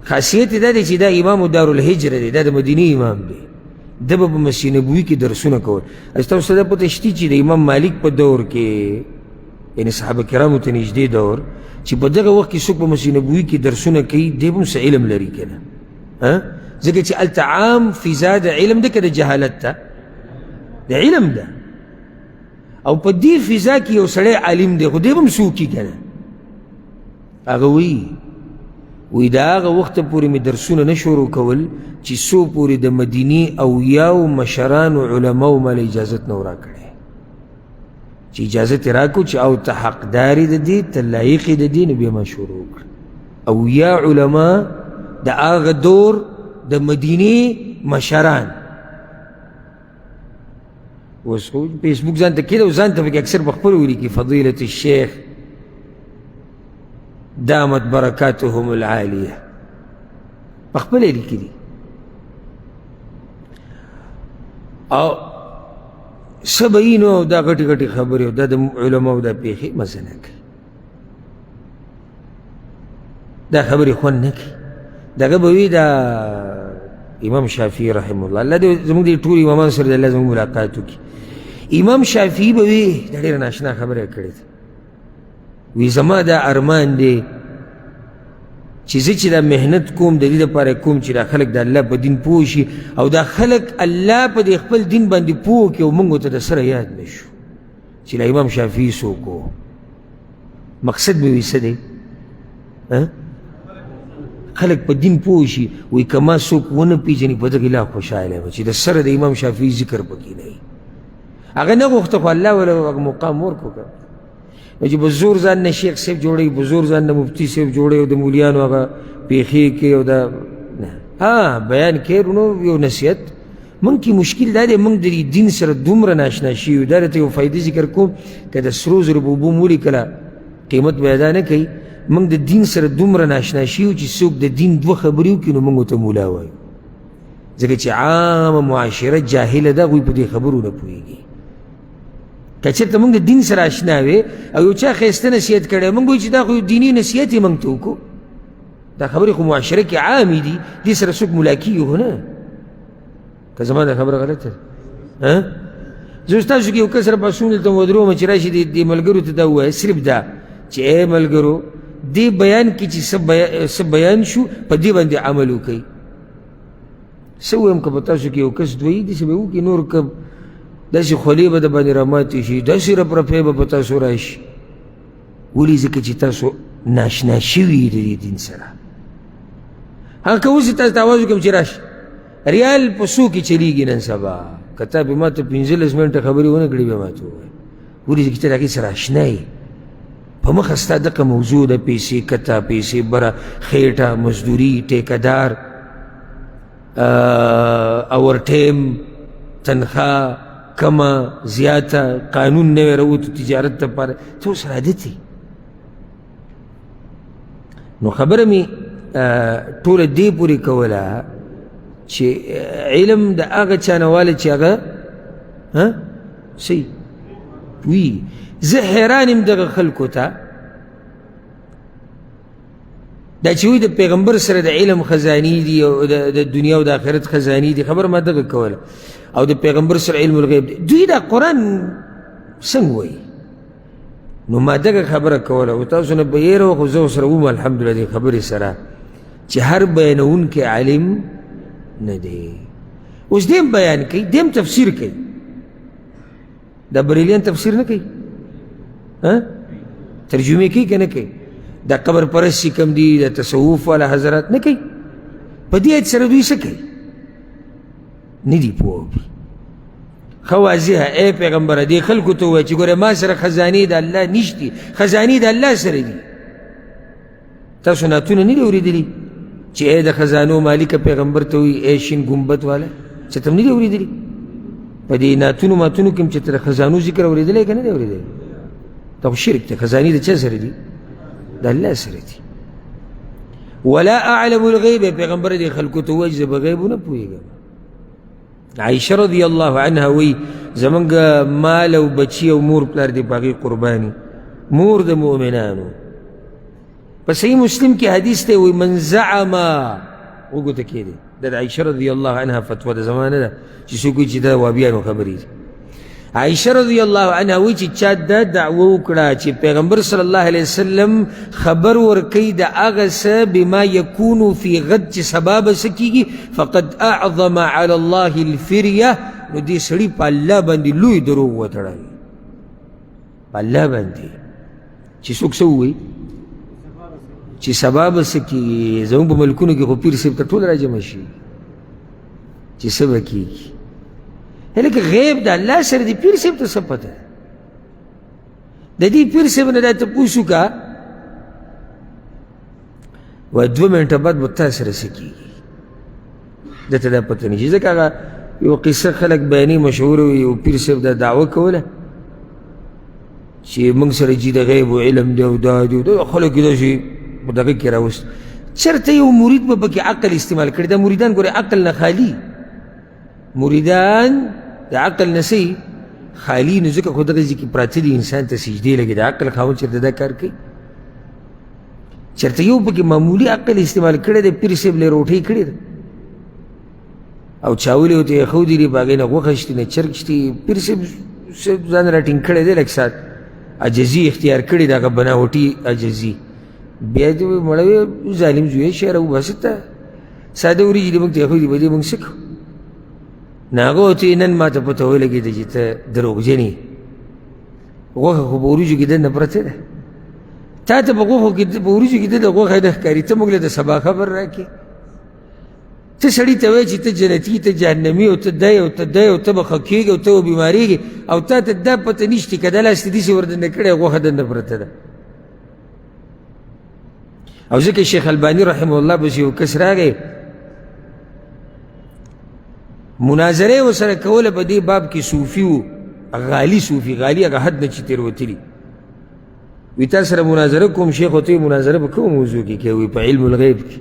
خاصیت یې دا دی چې دا امام دارالهجره دی، دا د مدینې امام دی. ده به په مسجد نبوي کې درسونه کول. ستاسو ته دا پته شته چې د امام مالک په دور کې، یعنې صحابه کرامو ته نږدې دور، چې په دغه وخت کې څوک په مسجد نبوي کې درسونه کوي، دی به هم څه علم لري که نه؟ ځکه چې هلته عام فضا د علم ده که د جهالت ده؟ د علم ده. او په دې فضا کې یو سړی عالم دی، خو دی به هم څوک که نه؟ هغه وایي، وایي د هغه وخته پورې مې درسونه نه شروع کول چې څو پورې د مدینې او یاو مشرانو علماو ماله اجازت نه راکړی. چې اجازت یې راکړو چې او ته حقدار یې د دې، ته لایق یې د دې، نو بیا ما شروع وکړه. او یا علما د هغه دور د مدینې مشران. اوس خو فیسبوک ځان ته کېده او ځان ته پکې اکثر په خپلو ولیکي فضیلة الشیخ دامت برکاتهم العالیه، په خپله یې لیکلي. او څه به یي نو دا غټې غټې خبرې او دا د علماو دا پېښې مزه نه کوي، دا خبرې خوند نه کوي. دغه به وي دا امام شافعي رحمه الله، الله دې زموږ دې ټول امامان سره د الله زموږ ملاقات وکړي. امام شافعي به وي، دا ډېره ناشنا خبره یې کړې ده، وي زما دا ارمان دی چې زه چې دا محنت کوم د دې لپاره کوم چې دا خلک د الله په دین پوه شي، او دا خلک الله په دې خپل دین باندې پوه کړي، او موږ ورته د سره یاد نه شو چې له امام شافعي څوک و. مقصد مې وي څه دی؟ خلک په دین پوه شي. وایي که ما څوک ونه پېژني په دغې لا خوشحاله یم چې د سره د امام شافعي ذکر پکې نه وي. هغه نه غوښته خو الله وله هغه مقام ورکړو که نو چې په زور ځان نه شیخ صاحب جوړوي، په زور ځان نه مفتي صاحب جوړوي، او د مولیانو هغه پېښې کوي او دا نه ها بیان کوي نو یو نصیحت. مونږ کې مشکل دا دی، مونږ د دین سره دومره ناشنا شوي یو. دا درته یو فایده ذکر کوم، که د سرو زرو په اوبو مو ولیکله قیمت به ادا نه کوي. مونږ د دین سره دومره ناشنا شوي یو چې څوک د دین دوه خبرې وکړي نو مونږ ورته مولا وایو، ځکه چې عامه معاشره جاهله ده، هغوی په دې خبرو نه پوهېږي. که چېرته موږ د دین سره آشنا وي او یو چا ښایسته نصیحت کړی، موږ وایو چې دا خو دیني نصیحت یې موږ ته وکړو. دا خبرې خو معاشره کې عامې دي، دې سره څوک ملا کېږي خو نه. که زما دا خبره غلطه ده؟ زه اوس تاسو کې یو کس راپاڅوم، دلته ودروم چې راشي دې ملګرو ته دا ووایه، صرف دا چې ای ملګرو دې بیان کې چې څه بیان شو په دې باندې عمل وکړئ. څه ووایم که په تاسو کې یو کس دوی داسې به وکړي، نور که داسې خولې به د باندې راماتې شي، داسې رپرپې به په تاسو راشي. ولې؟ ځکه چې تاسو ناشنا شوي د دې دین سره. هغه که اوس تاسو ته اواز وکړم چې راشي، ریال په څو کې چلیږي نن سبا؟ که تا به ما ته 15 منټه خبرې ونه کړې، بیا ما ته ووایه. ولې؟ ځکه ته د هغې سره اشنا یې. په مخه ستا دغه موضوع ده، پیسې کته، پیسې بره، خېټه، مزدوري، ټیکهدار، اور ټایم، تنخوا کمه زیاته، قانون نوی راووتو تجارت دپاره، ته ورسره عادت یې. نو خبره مې ټوله دې پورې کوله چې علم د هغه چا نه واله چې هغه صحیح وي. زه حیران یم دغه خلکو ته دا چې وایي د پیغمبر سره د علم خزانې دي او د دنیا او د آخرت خزانې دي. خبره ما دغه کوله، او د پیغمبر سره علم الغیب دی. دوی دا قرآن څنګه وایي؟ نو ما دغه خبره کوله، او تاسو نه به یېره وه، خو زه ورسره وم الحمدلله دې خبرې سره چې هر بیانوونکی عالم نه دی. اوس دیم بیان کوي، دیم تفسیر کوي، دا بریلیان تفسیر نه کوي، ترجمې کوي که نه کوي؟ دا قبر پرست چې کوم دي، د تصوف والا حضرات نه کوي. په دې آیت سره دوی څه کوي؟ نه دي پوه. ښه واضحه، ای پیغمبره دې خلکو ته ووایه چې ګوره ما سره خزانې د الله نشتي، خزانې د الله سره دي. تاسو نعتونه نه دي اورېدلي چې ای د خزانو مالکه پیغمبر ته وایي ای شین ګنبد والا؟ څه ته هم نه دي اورېدلي؟ په دې نعتونو ماتونو کې هم چې تر خزانو ذکر اورېدلی که نه دی اورېدلی؟ دا خو شرک دی. خزانې د چا سره دي؟ د الله سره دي. ولا اعلم الغیب، پیغمبر دې خلکو ته ووایه چې زه به غیب نه پوهېږم. عایشه رضی الله عنها وایي زمونږ مال او بچي او مور پلار دې په هغې قرباني، مور د مؤمنانو. په صحیح مسلم کې حدیث دی، وایي من زعم، وګوته کېدی، دا د عایشه رضی الله عنها فتوا ده، زمانه ده چې څوک وایي چې دا وابیانو خبرې دي. عایشه رضی الله عنها وایي چې چا دا دعوه وکړه چې پیغمبر صلی الله علیه وسلم خبر ورکوي د هغه څه بما یکون فی غد چې سبا به څه کېږي، فقد اعظم علی الله الفریه، نو دې سړي په الله باندې لوی دروغ وتړل. په الله باندې چې څوک څه ووایي چې سبا به څه کېږي، زموږ په ملکونو کې خو پیر صاحب ته ټول راجمع شي چې څه به کېږي. هلکه غیب د الله سره دی، پیر صاحب ته څه پته ده؟ د دې پیر صاحب نه دا تپوس وکړه، وایي 2 منټه بعد به تا سره څه کېږي، ده ته دا پته نشي. ځکه هغه یو قصه خلک بیانې مشهوره وي، یو پیر صاحب دا دعوه کوله چې موږ سره چې د غیب و علم دی او دا دی، دا خلک یې داسې په دغه کې راوست. چېرته یو مرید به پکې عقل استعمال کړي. دا مریدان ګورې عقل نه خالي، مریدان د عقل نه څه خالي، نو ځکه خو دغه ځای کې پراته دي، انسان ته سجدې لګي. د عقل خاوند چېرته دا کار کوي؟ چېرته یو پکې معمولي عقل استعمال کړی دی، پیر صاحب له روټۍ کړې ده او چاولې ورته یې ښودلي دي، په هغې نه غوښه شتي نه چرګ شتي، پیر صاحب ځان راټینګ کړی دی، لږ ساعت عاجزي اختیار کړې ده، هغه بناوټي عاجزي. بیا دې وایي مړه وې ظالم زویه شه راوباسه ته ساده وریجې دې موږ ته ایښودي، په دې موږ څه کوو؟ نو هغه ورته وایي نن ما ته پته ولګېده چې ته دروغجن یې، غوښه خو په وریجو کې دننه پرته ده، تا ته په غوښو کې په وریجو کې دننه غوښه نه ښکاري، ته موږ له د سبا خبر راکړې. ته سړي ته وایې چې ته جنتي، ته جهنمي، او ته دی او ته دی، او ته به ښه کېږې او ته به بیمارېږې، او تا ته دا پته نشته که دا لاس دې داسې ور دننه کړی غوښه دننه پرته ده. او ځکه شیخ الباني رحمه الله پسې یو کس راغی، مناظره یې ورسره کوله په دې باب کې، صوفي و، غالي صوفي، غالي هغه حد نه چې تېروتلي. وی تا سره مناظره کوم شیخ، ورته وایي مناظره په کومه موضوع کې کوي؟ وایي په علم الغیب کې،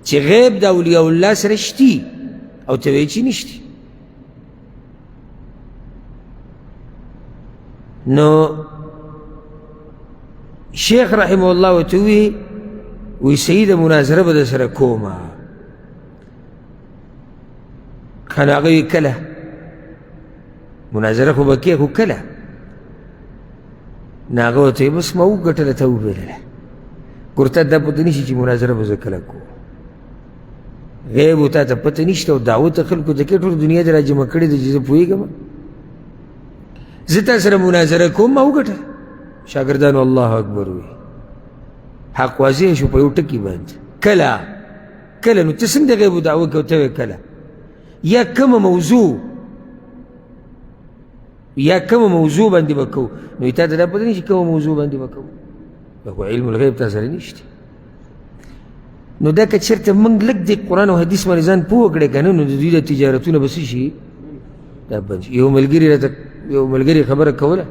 چې غیب د اولیاء الله سره شتي او ته وایې چې نشتي. نو شیخ رحمه الله ورته ووایي، وایي صحیح ده مناظره به در سره کومه. ښه نو هغه وایي کله مناظره خو به کوې، خو کله؟ نو هغه ورته وایي بس ما وګټله تا وبېلله، ګوره تا دا پته نشي چې مناظره به زه کله کوم، غیب تا ته پته نشته او دعوت خلکو ته کوې، ټوله دنیا دې راجمع کړې ده چې زه پوهېږم، زه تا سره مناظره کوم، ما وګټله. شاګردانو الله اکبر وي، حق واضح شو په یو ټکي باندې. کله کله نو ته څنګه د غیبو دعوه کوې؟ ته وایې کله، یا کومه موضوع یا کومه موضوع باندې به کوو؟ نو تا ته دا پته نه چې کومه موضوع باندې به کوو، دا خو علم الغیب تا سره نشته. نو دا که چېرته موږ لږ د قرآن او حدیث باندې ځان پوه کړی که نه، نو د دوی د تجارتونه به څه شي؟ دا بند شي. یو ملګري راته یو ملګري خبره کوله،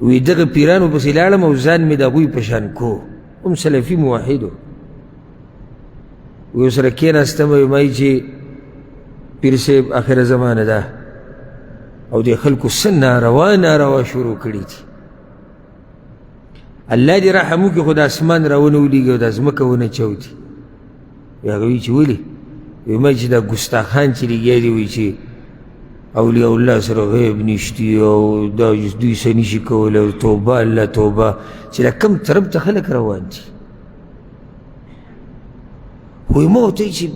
وی دغه پیرانو پسې لاړم او ځان مې د هغوی په شان کو، هم سلفي موحد و. وی سره کېناستم، وی ما چې پیر صاحب اخره زمانه ده او د خلکو څه ناروا ناروا شروع کړي دي، الله دې رحم وکړي خو د اسمان راونه ولیږي او د ځمکه ونه چاودي. وی هغه وی چې ولې؟ وی ما چې دا ګستاخان چې لګیا دي، وی چې اولیاء الله سره غیب نشتي او دا دوی څه نشي کولی، توبه الله توبه، چې دا کوم طرف ته خلک روان دي. خو ما ورته ویل چې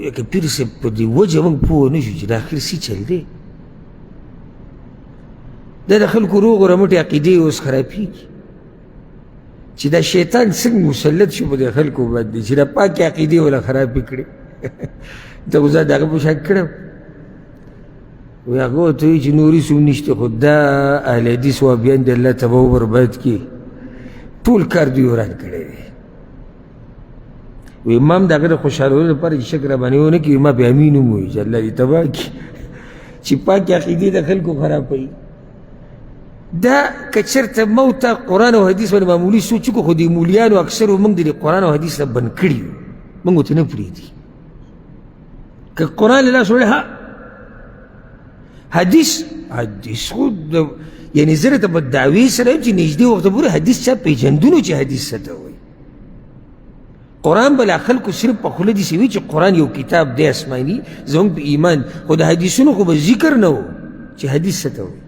لکه پیر صاحب په دې وجه موږ پوه نه شو چې دا اخر څه چل دی. دا د خلکو روغ رمټې عقیدې اوس خرابېږي، چې دا شیطان څنګه مسلط شو په دې خلکو باندې چې دا پاکې عقیدې وله خرابې کړې. ته خو ځان د هغه په شان کړی. وی هغه ورته وایي چې نور هېڅ هم نشته، خو دا اهل حدیث وابیان دې الله تباه و برباد کړي، ټول کار دوی وران کړی دی. وی امام د هغه د خوشحالولو لپاره چې شک راباندې ونه کړي، ما پې امین هم ووایي چې الله دې تباه کړي چې پاکې عقیدې د خلکو خرابوي. دا که چېرته مو ته قرآن او حدیث باندې معمولي سوچ وکړو، خو دې مولیانو اکثرو موږ د قرآن او حدیث نه بند کړي یو، موږ ورته نه پرېږدي. که قرآن له لاسه وړي، حدیث حدیث خو یعنې زه درته په دعوې سره یم چې نږدې وخته پورې حدیث چا پېژندونو چې حدیث څه ته وایي. قرآن به لا خلکو صرف په خوله داسې وي چې قرآن یو کتاب دی آسماني زموږ په ایمان، خو د حدیثونو خو به ذکر نه و چې حدیث څه ته وایي.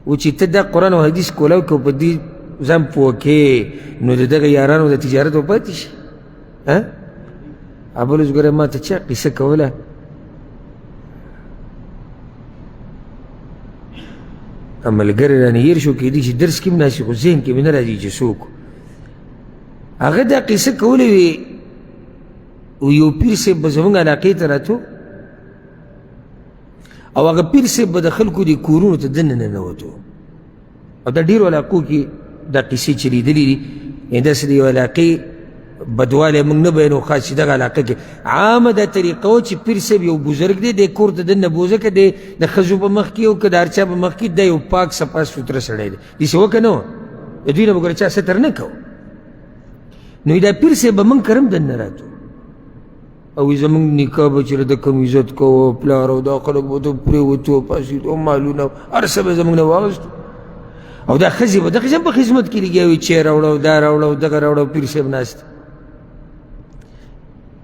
و چې ته دا قرآن او حدیث کولاو که په دې ځان پوه کړې، نو د دغه یارانو د تجارت به پاتې شي. ابل اوس ګوره ما ته چا قصه کوله، ملګری رانه هېر شو، کېدای شي درس کې هم ناست خو ذهن کې مې نه راځي چې څوک. هغه دا قصه کولې وي، یو پیر صاحب به زموږ علاقې ته راتو او هغه پیر صاحب به د خلکو د کورونو ته دننه ننوتو. او دا ډېرو علاقو کې دا قصې چلېدلې دي، یعنې داسې د یو علاقې بدوالی موږ نه بیانو، خاص چې دغه علاقه کې عامه دا طریقه وه چې پیر صاحب یو بزرګ دی، دی کور ته دننه بوځه، که دی د ښځو په مخ کې او که د هر چا په مخ کې، دی یو پاک صفا سوتره سړی دی. داسې وه که نه وه؟ د دوی نه به ګوره چا ستر نه کوو. نو دا پیر صاحب به موږ کره هم دننه راتو او زموږ نیکه به چې د کوم عزت کوه پلار او دا خلک به ته پرېوتو پاڅېدو مالونه هر څه به زموږ نه واخیستو. او دا ښځې به دغسې هم په خدمت کې لګیا وي، چای راوړه او دا راوړه او دغه راوړه او پیر صاحب ناست.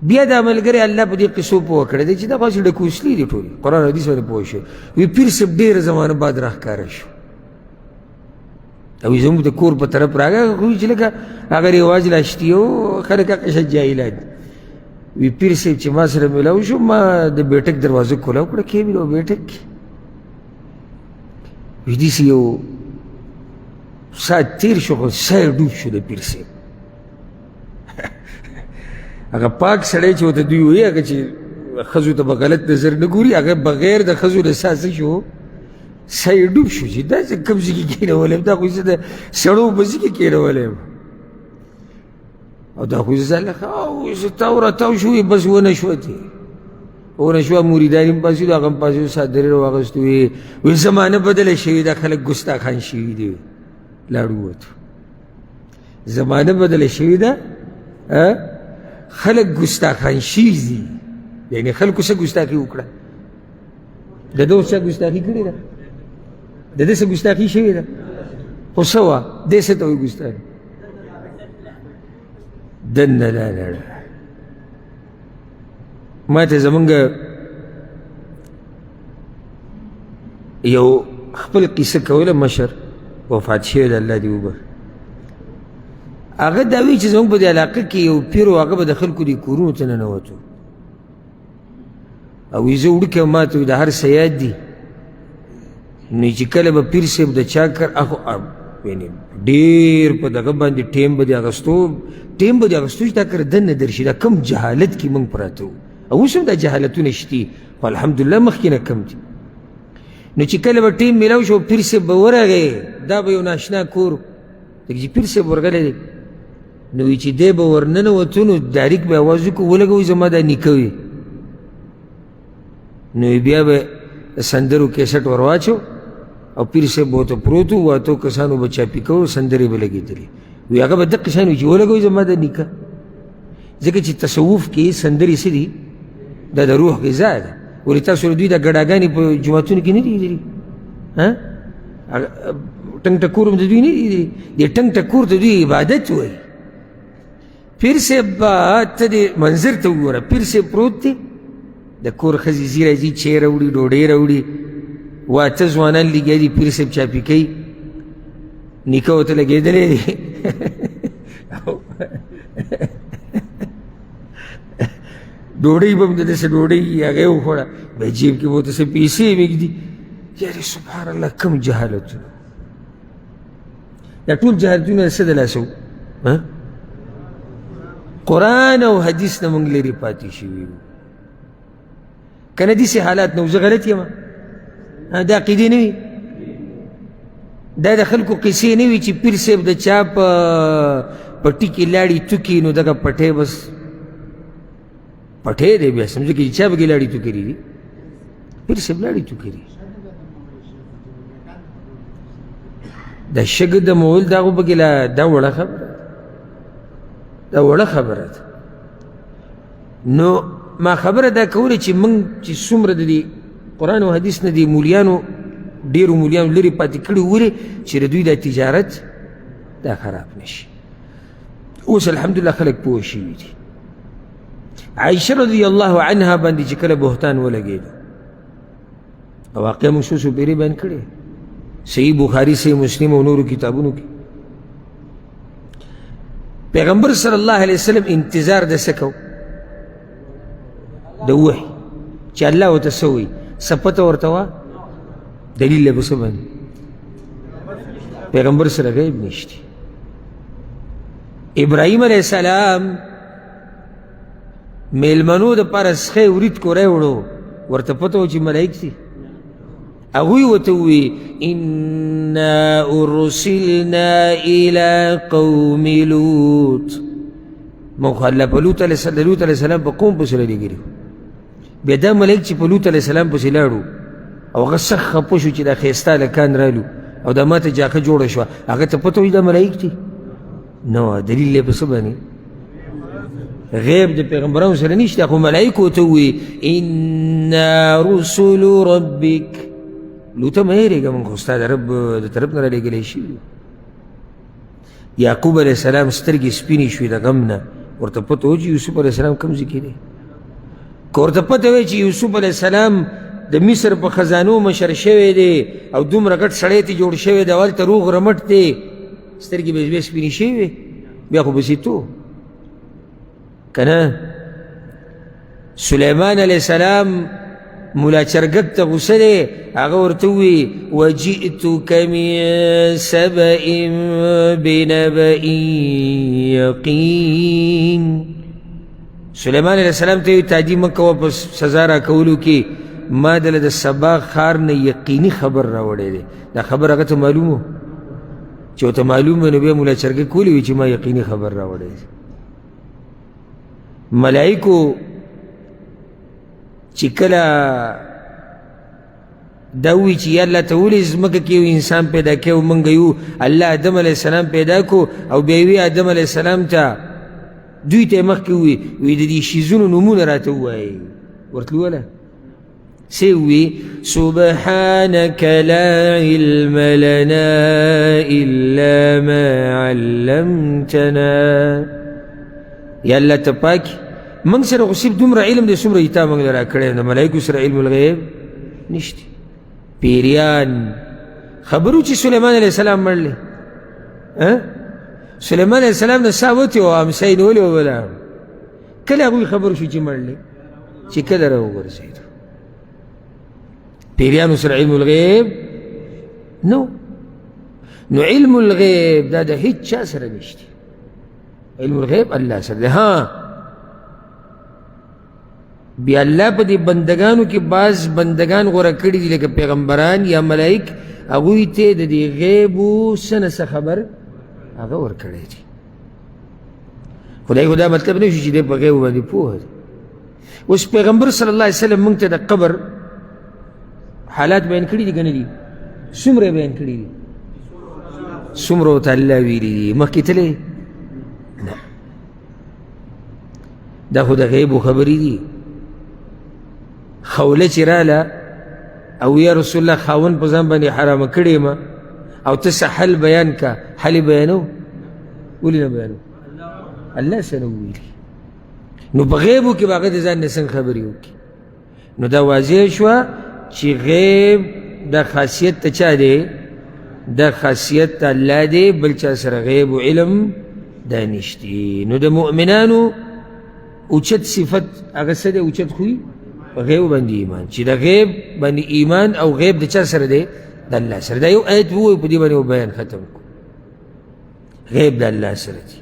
بیا دا ملګری الله په دې قصو پوه کړی دی چې دا خو هسې ډکوسلي دي ټولې، قرآن حدیث باندې پوه شوی. وي پیر صاحب ډېره زمانه بعد راښکاره شو او زموږ د کور په طرف راغی، خو چې لکه هغه رواج لا شتي او خلک هغه جاهلان دي. وی پیر صاحب چې ما سره میلاو شو، ما د بیټک دروازه کولاو کړه، کې مې بیټک کې وی داسې یو ساعت تېر شو، خو ساه یې ډوب شو د پیر صاحب. هغه پاک سړی چې ورته دوی وایي، هغه چې ښځو ته به غلط نظر نه ګوري، هغه بغیر د ښځو له ساه څه شو، ساه یې ډوب شو چې دا څه کوم ځای کې کښېنولی یم، دا خو زه د سړو په ځای کې کښېنولی یم او دا خو زه ځان او زه تاو راتاو شو، بس ونه شوه ترې ونه شوه. مریدان هم پاڅېدو، هغه هم پاڅېدو، څادر یې راواخیستو، وی زمانه بدله شوې ده، خلک ګستاخان شوي دي. لاړ ووتو، زمانه بدله شوې ده، خلک ګستاخان شوي دي. یعنې خلکو څه ګستاخي وکړه؟ د ده اوس چا ګستاخي کړې ده؟ د ده څه ګستاخي شوې ده؟ خو څه وه؟ دی څه ته وایي ګستاخي؟ دننه لاړه. ما ته زمونږ یو خپل قصه کوله، مشر وفات شوی دی، الله دې وبخښي. هغه دا وایي چې زموږ په دې علاقه کې یو پیر و، هغه به د خلکو دې کورونو ته ننوتو او وایي زه وړوکی وم، ما ته د هر څه یاد دي. نو چې کله به پیر صاحب د چا کر اخو یعنې ډېر په دغه باندې ټیم به دې اخیستو، ټیم به دې اخیستو چې دا کر دننه درشي، دا کوم جهالت کې موږ پراته وو. او اوس هم دا جهالتونه شتي، خو الحمدلله مخکې نه کم دي. نو چې کله به ټیم میلاو شو، پیر صاحب به ورغی، دا به یو ناشنا کور ځکه چې پیر صاحب ورغلی دی، نو وایي چې دی به ورننوتو، نو ډایرک به اواز وکړو، ولګوئ زما دا نیکه وي. نو بیا به د سندرو کیسټ ور واچو او پیر صاحب به ورته پروت و، اتو کسانو به چاپي کوو، سندرې به لګېدلې وي. هغه به دقه شان وي چې ولګوئ زما د نیکه، ځکه چې تصوف کې سندرې څه دي؟ دا د روح غذا ده. ولې تاسو له دوی دا ګډاګانې په جوماتونو کې نه دي لیدلي؟ ټنګ ټکور هم د دوی نه دي لیدلي. دې ټنګ ټکور د دوی عبادت وایي. پیر صاحب به ته دې منظر ته وګوره، پیر صاحب پروت دی، د کور ښځې ځي راځي، چای راوړي، ډوډۍ راوړي، واته ځوانان لګیا دي، پیر صاحب چاپي کوي، نیکه ورته لګېدلی دی. ډوډۍ به هم د داسې ډوډۍ هغه یې وخوړه، بیا جیب کې به ورته څه پیسې هم ږدي. یارې سبحان الله، کوم جهالتونه! دا ټول جهالتونه څه د لاسه وو؟ قرآن او حدیث نه موږ لرې پاتې شوي یو. که نه داسې حالات نه وو، زه غلط یم؟ دا عقیدې نه وي، دا د خلکو قصې نه وي چې پیر صاحب د چا په پټي کې لاړې توکي، نو دغه پټی بس پټی دی، بیا سمجه کې چې چا پکې لاړې توکي دي، پیر صاحب لاړې توکي دي. د شګه د مول دا خو پکې لا دا وړه خبره، دا وړه خبره ده. نو ما خبره دا کوله چې موږ چې څومره د دې قرآن او حدیث نه دې مولیانو ډېرو مولیانو لرې پاتې کړي، ولې چې د دوی دا تجارت دا خراب نه شي. اوس الحمدلله خلک پوه شوي دي. عایشه رضی الله عنها باندې چې کله بهتان ولګېدو، واقعه موږ څو څو پېرې بیان کړې، صحیح بخاري، صحیح مسلم او نورو کتابونو کې. پیغمبر صلی الله علیه وسلم انتظار د څه کو؟ د وحي چې الله ورته څه وایي، څه پته ورته وه؟ دلیل یې په څه باندې؟ پیغمبر سره غیب نشته. ابراهیم علیه السلام میلمنو دپاره سخی ورید کوری وړو، ورته پته وه چې ملایک دي. هغوی ورته وویل انا ارسلنا الی قوم لوط، موږ خو الله په لوط علیه السلام په قوم پسې رالیږلي. بیا دا ملایک چې په لوط علیه السلام پسې لاړو او هغه سخت خفه شو چې دا ښایسته هلکان رالو او دا ماته جاکه جوړه شوه، هغه ته پته وه چې دا ملایک دي؟ نه، دلیل یې په څه باندې؟ غیب د پیغمبرانو سره نشته، خو ملایکو ته ووایي انا رسل ربک. لوته مه یېرېږه، موږ خو ستا د رب د طرف نه رالیږلی شوي یو. یعقوب علیه السلام سترګې سپینې شوې د غم نه، ورته پته وه چې یوسف علیه السلام کوم ځای کې دی. که ورته پته وی چې یوسف علیه السلام د مصر په خزانو مشر شوی دی او دومره غټ سړی ته جوړ شوی دی او هلته روغ رمټ دی، سترګې به یې بیا سپینې شوې وې، بیا خو به ته که نه. سلیمان علیه السلام مولا چرګک ته غوسه دی، هغه ورته ووایي وجئتک من سبأ بنبأ یقین. سلیمان علیه السلام ته یې تادي مه کوه په سزا راکولو کې، ما دله د سبا ښار نه یقیني خبر راوړی دی. دا خبر هغه ته معلوم و، چې ورته معلوم وي نو بیا مولا چرګک ولې وي چې ما یقیني خبر راوړی دی. ملایکو چې کله دا ووایي چې یا الله ته ولې ځمکه کې یو انسان پیدا کړی او موږ یو الله آدم علیه السلام پیدا کړو، او بیا وي آدم علیه السلام ته دوی ته یې مخکې ووایي، وایي د دې شیزونو نومونه راته ووایي. ورته وویله څه یې ووایي؟ سبحانک لا علم لنا الا ما علمتنا. یا الله ته پاک، موږ سره خو صرف دومره علم دی څومره چې تا موږ له راکړی، د ملایکو سره علم الغیب نشته. پیریان خبرو چې سلیمان علیه السلام مړ دی، سلیمان علیه السلام نه ساه وتې وه، امسا یې نیولې وه ولاړ. کله هغوی خبر شو چې مړ دی؟ چې کله راوګرځېدو. پیریانو سره علم الغیب نو، نو علم الغیب دا د هیڅ چا سره نشته. علم الغیب الله سره دی. ها بیا الله په دې بندګانو کې بعض بندګان غوره کړي دي لکه پیغمبران یا ملایک، هغوی ته د دې غیبو څه نه څه خبر هغه ورکړی دی. خدای خو دا مطلب نه شو چې دی په غیبو باندې پوهه دی. اوس پیغمبر صلی الله علیه وسلم موږ ته د قبر حالات بیان کړي دي که نه دي؟ څومره یې بیان کړي دي؟ څومره ورته الله ویلي دي؟ مخکې تللی نه، دا خو د غیبو خبرې دي. خوله چې راله او یا رسول الله خاوند په ځان باندې حرامه کړې ما او ته څه حل بیان کا، حل یې بیانو؟ ولې نه بیانو؟ الله څه نه وویلي. نو په غیبو کې به هغه د ځان نه څنګه خبرې وکړي؟ نو دا واضح شوه چې غیب دا خاصیت ته چا دی؟ دا خاصیت ته الله دی، بل چا سره غیب و علم دا نشتی. نو د مؤمنانو اوچت صفت هغه څه دی؟ اوچت خوی په غیب باندې ایمان، چې د غیب باندې ایمان او غیب د چا سره دی؟ د الله سره. دا یو آیت ووایو، په دې باندې بیان ختم کړو. غیب د الله سره دی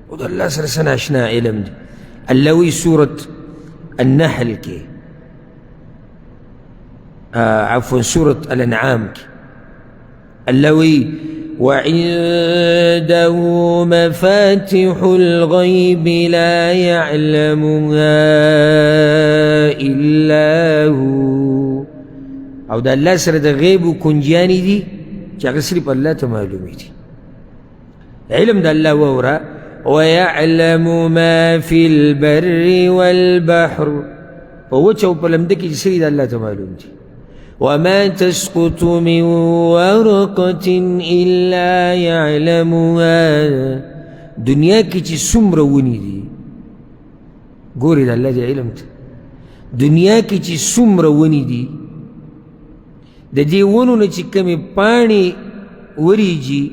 او د الله سره څه ناشنا علم دی. الله وی سورة النحل کې، عفوا سورة الأنعام کې الله وی وعنده مفاتح الغيب لا يعلمها إلا هو. او د الله سره د غیب کنجیانې دي چې هغه صرف الله ته معلومې دي. علم د الله واوره. ويعلم ما في البر والبحر، په وچه او په لمده کې چې څه دي د الله ته معلوم دي. وما تسقط من ورقة إلا يعلمها، دنیا کې چې څومره ونې دي، ګورې د الله دې علم ته، دنیا کې چې څومره ونې دي د دې ونو نه چې کومې پاڼې وریږي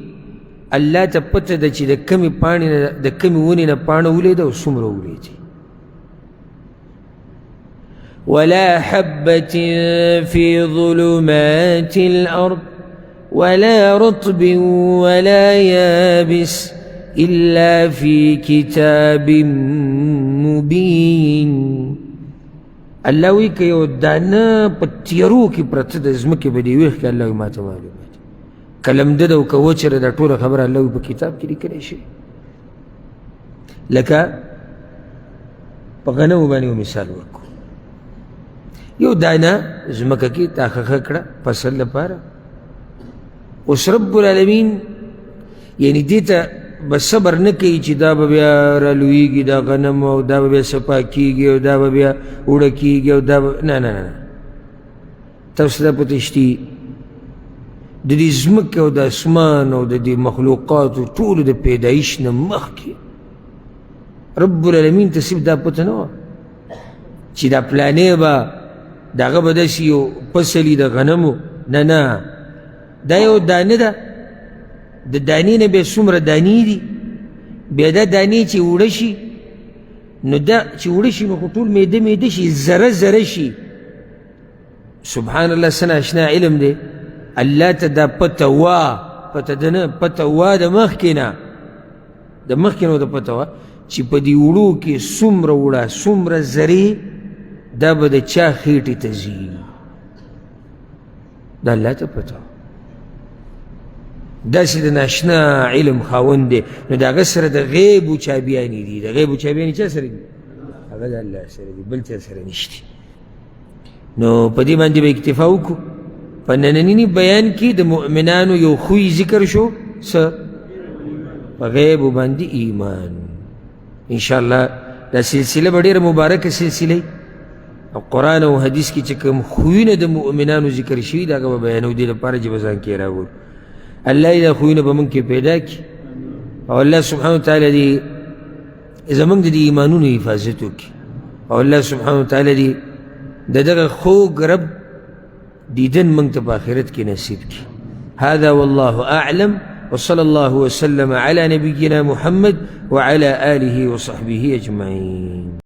الله ته پته ده چې د کومې پاڼې نه د کومې ونې نه پاڼه ولېده او څومره ولېدې. ولا حبة في ظلمات الأرض ولا رطب ولا يابس إلا في كتاب مبين. الله وایي که یو دانه په تیارو کې پرته د ځمکې په دې ویښ کې الله وایي ما ته معلومه ده، که لمده ده او که وچه ده، دا ټوله خبره الله وایي په کتاب کې لیکلی شي. لکه په غنمو باندې یو مثال ورکړو، یو دانه ځمکه کې تا ښخه کړه فصل لپاره، اوس رب العالمین یعنی دې ته به صبر نه کوي چې دا به بیا رالویږي دا غنم او دا به بیا صفا کېږي او دا به بیا اوړه کېږي او دا به نه نه نه، تاسو ته پته شتي د دې ځمکې او د اسمان او د دې مخلوقاتو ټولو د پیدایش نه مخکې رب العالمین ته صرف دا پته نه وه چې دا پلانې به د هغه به داسې یو فصل د غنمو، نه نه، دا یو دانه ده، د دانې نه بیا څومره دانې دي، بیا دا دانې چې اوړه شي، نو دا چې اوړه شي نو خو ټول میده میده شي، ذره ذره شي. سبحان الله، څه ناشنا علم دی. الله ته دا پته وه، پته ده نه، پته وه د مخکې نه، د مخکې نه ورته پته وه چې په دې اوړو کې څومره اوړه څومره ذرې دا به د چا خېټې ته ځي، دا الله ته پته وه. داسې د ناشنا علم خاوند دی، نو د هغه سره د غیبو چابیانې دي. د غیبو چابیانې چا سره دي؟ هغه د الله سره دي، بل چا سره نشته. نو په دې باندې به اکتفا وکړو. په ننني بیان کې د مؤمنانو یو خوی ذکر شو، څه؟ په غیبو باندې ایمان. انشاءالله دا سلسله به ډېره مبارکه سلسله، او قرآن او حدیث کې چې کوم خویونه د مؤمنانو ذکر شوي د هغه به بیانوو، دې لپاره چې به ځان کې راوړو. الله یې دا خویونه به موږ کې پیدا کړي، او الله سبحانه وتعالی دې زموږ د دې ایمانونو حفاظت وکړي، او الله سبحانه وتعالی دې د دغه خوږ رب دیدن موږ ته په آخرت کې نصیب کړي. هذا والله أعلم، وصلى الله وسلم على نبينا محمد وعلى آله وصحبه أجمعين.